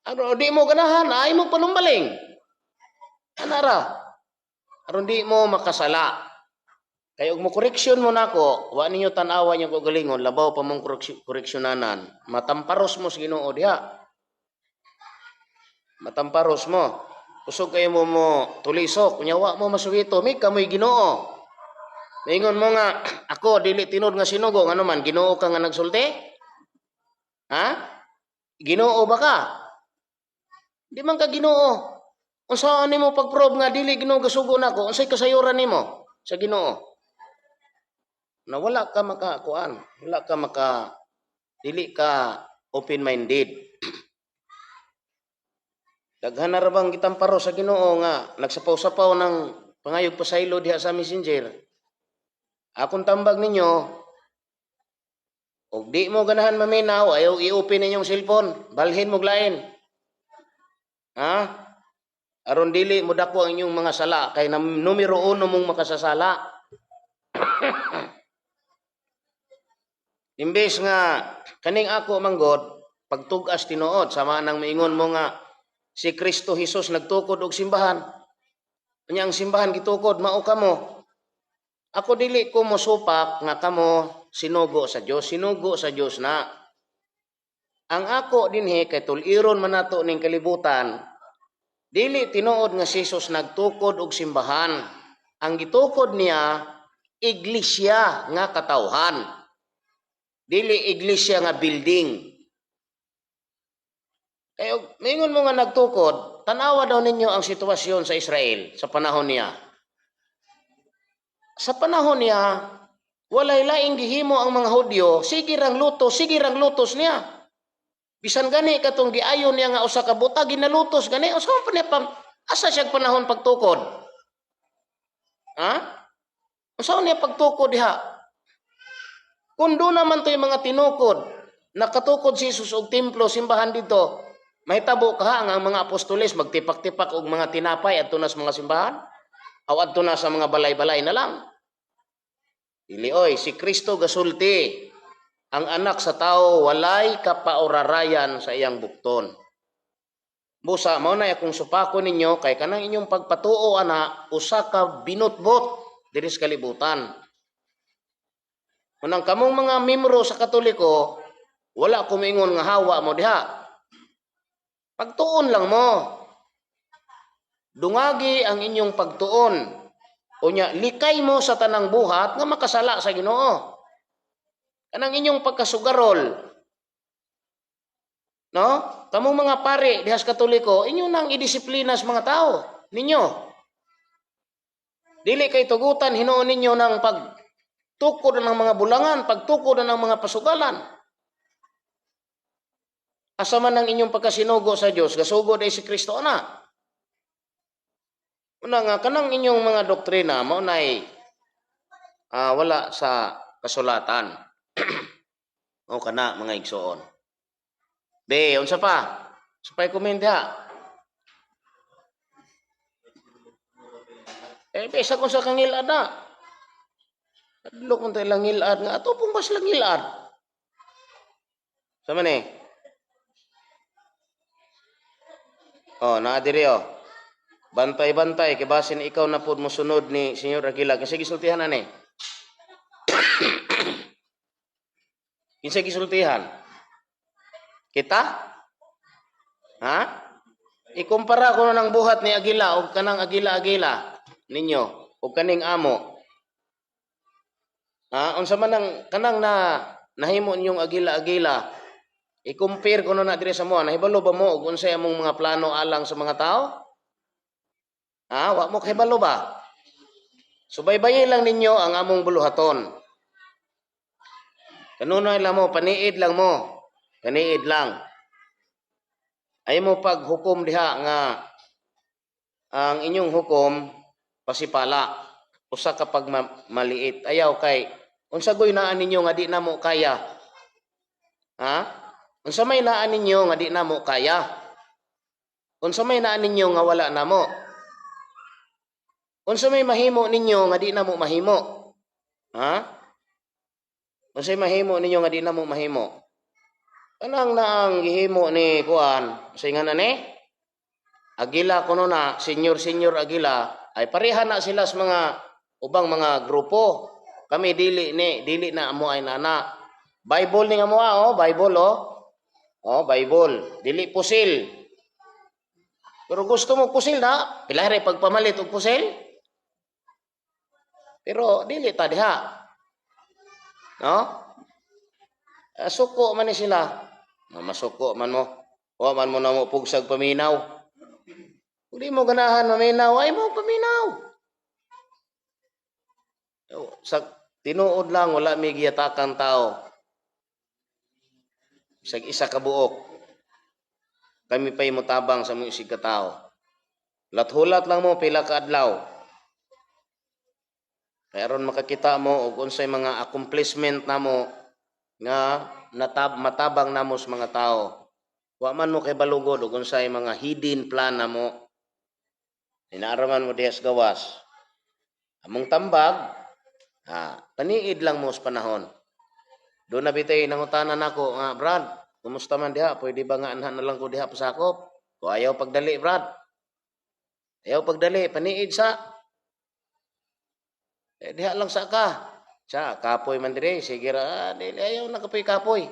Ano di mo ganahan, ay mo panumbaling. Anara. Aron di mo makasala. Kay og mo koreksyon mo nako, wa ninyo tan-awa niyo kaugalingon, labaw pa mong koreksyonanan. Matamparos mo sa Ginoo diha. Matamparos mo. Kusog kayo mo mo tulisok, kunya wa mo masuwito, mi kamoy Ginoo. Maingon mo nga ako dili tinuod nga sinugo, ngano man Ginoo ka nga nagsulti? Ha? Ginoo ba ka? Di man ka Ginoo. Unsa nimo pag-prove nga dili Ginoo gasugo nako? Unsay kasayuran nimo sa Ginoo? Na wala ka makakuan, wala ka maka dili ka open-minded. Daghan na ra bang gitamparo sa Ginoo nga nagsapaw-sapaw ng pangayog pasaylo diha sa Messenger. Akong tambag ninyo, og di mo ganahan maminaw, ayaw i-open ninyong cellphone, balhin mo lain. Ha? Aron dili mo dako ang inyong mga sala kay numero uno mong makasasala. Imbes nga kaning ako manggod pagtug-as tinuod sama nang miingon mo nga si Kristo Jesus nagtukod og simbahan. Unya ang simbahan gitukod mao kamo. Ako dili ko mosupak nga kamo sinugo sa Dios, sinugo sa Dios na. Ang ako dinhi kay tul-iron man nato ning kalibutan. Dili tinuod nga si Jesus nagtukod og simbahan. Ang gitukod niya iglesia nga katawhan. Dili iglesia nga building. Kay mingon mo nga nagtukod, tanawa daw ninyo ang sitwasyon sa Israel sa panahon niya. Sa panahon niya, walay laing gihimo ang mga Hudyo, sige rang lutos niya. Bisan gani katong giayon niya nga usa ka buta ginalutos gani, usa pa niya asa siya panahon pagtukod? Ha? Unsa niya pagtukod diha? Kung doon naman to'y mga tinukod, nakatukod si Jesus og templo, simbahan dito, mahitabo ka ang mga apostoles magtipak-tipak og mga tinapay adto na sa mga simbahan? O adto na sa mga balay-balay na lang? Dili oy, si Kristo gasulti, ang anak sa tao walay kapaurarayan sa iyang bukton. Busa mao na akong supako ninyo kay kanang inyong pagpatuo ana usa ka binutbot diri sa kalibutan. Unang kamong mga membro sa Katoliko, wala ko moingon nga hawa mo diha. Pagtuon lang mo. Dungagi ang inyong pagtuon. Unya, likay mo sa tanang buhat nga makasala sa Ginoo. Kanang inyong pagkasugarol. No? Kamong mga pare diha sa Katoliko, inyo nang idisiplina sa mga tao ninyo. Dili kay tugutan hinuon ninyo ng pag Tukod na ng mga bulangan, pagtukod na ng mga pasugalan. Asa man ang inyong pagkasinugo sa Dios, gasugo day si Kristo ana. Una nga kanang inyong mga doktrina mao nay wala sa kasulatan. O kana, mga igsoon. Be, unsa pa? Sa pa'y comment diha. Eh, bisa kung sa kangilad na. Adlok man tayo lang ngilad nga. Ato pong bas lang ngilad. Sa man eh. Oh, naa diri oh. Bantay-bantay kay basin ikaw na pud mosunod ni Senyor Aguila. Kasi gisultihan ani. Kinsa gisultihan? Kita? Ha? Ikumpara ko na ng buhat ni Aguila og kanang Aguila-Aguila ninyo og kaning amo. Ha? Unsa man ang kanang na nahimo ninyong Aguila-Aguila, i-compare ko na diri sa mo, nahibalo ba mo og unsay among mga plano alang sa mga tao? Ha? Wa mo kahibalo ba? Subaybayi lang ninyo ang among buluhaton. Kanunay lang mo, paniid lang mo. Paniid lang. Ay mo paghukom diha nga ang inyong hukom pasipala usa ka pagmaliit. Ayaw kay unsa goy naa ninyo nga di namo kaya? Ha? Unsa may naa ninyo nga di namo kaya? Unsa may naa ninyo nga wala namo? Unsa may mahimo ninyo nga di namo mahimo? Ha? Unsa may mahimo ninyo nga di namo mahimo? Kanang naang gihimo ni kuan, sa nga na ni? Agila kuno na, Senyor Senyor Agila, ay pareha na sila sa mga ubang mga grupo. Kami dili ni, dili na amo ay nana. Bible ni nga mo oh, Bible oh. Oh, Bible. Dili pusil. Pero gusto mo pusil na, pila pagpamalit og pusil? Pero dili ta diha. No? Suko man ni sila. No, masuko man mo. Wa man mo na mo pugsag paminaw. Kung di mo ganahan maminaw, ay mo paminaw. Sa tinuod lang, wala may giyatakan tao. Sa isa ka buok. Kami pa'y mutabang sa mga isig ka tao. Lathulat lang mo pila ka adlaw. Kaya aron makakita mo og unsay mga accomplishment namo nga matabang namo sa mga tao. Wa man mo kay balugod og unsay mga hidden plan namo. Inaaraman mo diha sa gawas. Among tambag, ha, paniid lang mo sa panahon. Doon na bitay nangutana nako nga, "Brad, kumusta man diha? Pwede ba nga anhan na lang ko diha pasakop?" Ko ayaw pagdali, Brad. Ayaw pagdali, paniid sa. Eh, diha lang sa ka. Sa, kapoy man dire, sige ra, ah, dili, ayaw na kapoy kapoy.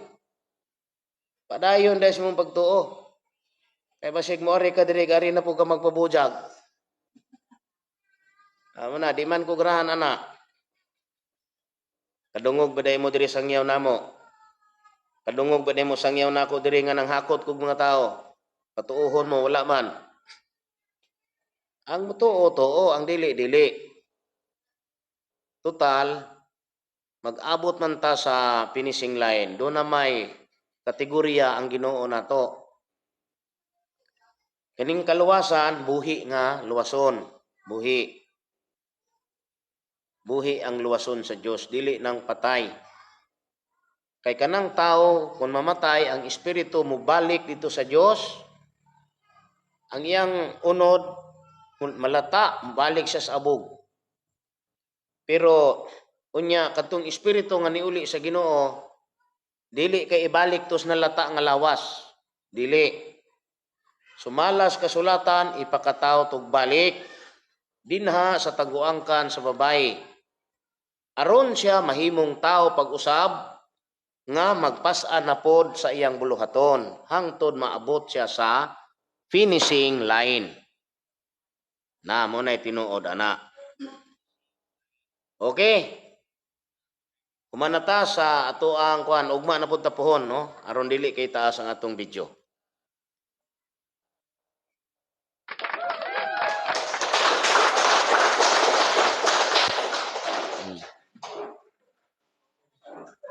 Padayon dahil sa mong pagtuo. Kaya basig mo ari ka dire, ari na po ka magpabujag. Amo na, di man ko ganahan ana. Kadungog ba mo diri sangyaw namo? Kadungog ba mo sangyaw nako diri nga nanghakot kog mga tao? Patuohon mo, wala man. Ang mutuo, tuo, ang dili, dili. Total, mag-abot man ta sa finishing line. Doon na may kategorya ang Ginoo nato. Kaning kaluwasan, buhi nga luwason. Buhi. Buhi ang luwason sa Dios, dili nang patay. Kay kanang tao, kung mamatay, ang espiritu mobalik dito sa Dios, ang iyang unod, malata, balik siya sa abog. Pero unya katong espiritu nga niuli sa Ginoo, dili kay ibalik tos nalata nga lawas. Dili. Sumalas kasulatan, ipakataw tug balik dinha sa taguangkan sa babayi. Aron siya mahimong tao pag-usab nga magpas-an na pod sa iyang buluhaton hangtod maabot siya sa finishing line. Na mo na tinuod ana. Okay. Human na ta sa ato ang kuan, ugma na pud ta pohon, no, aron dili kay taas ang atong video.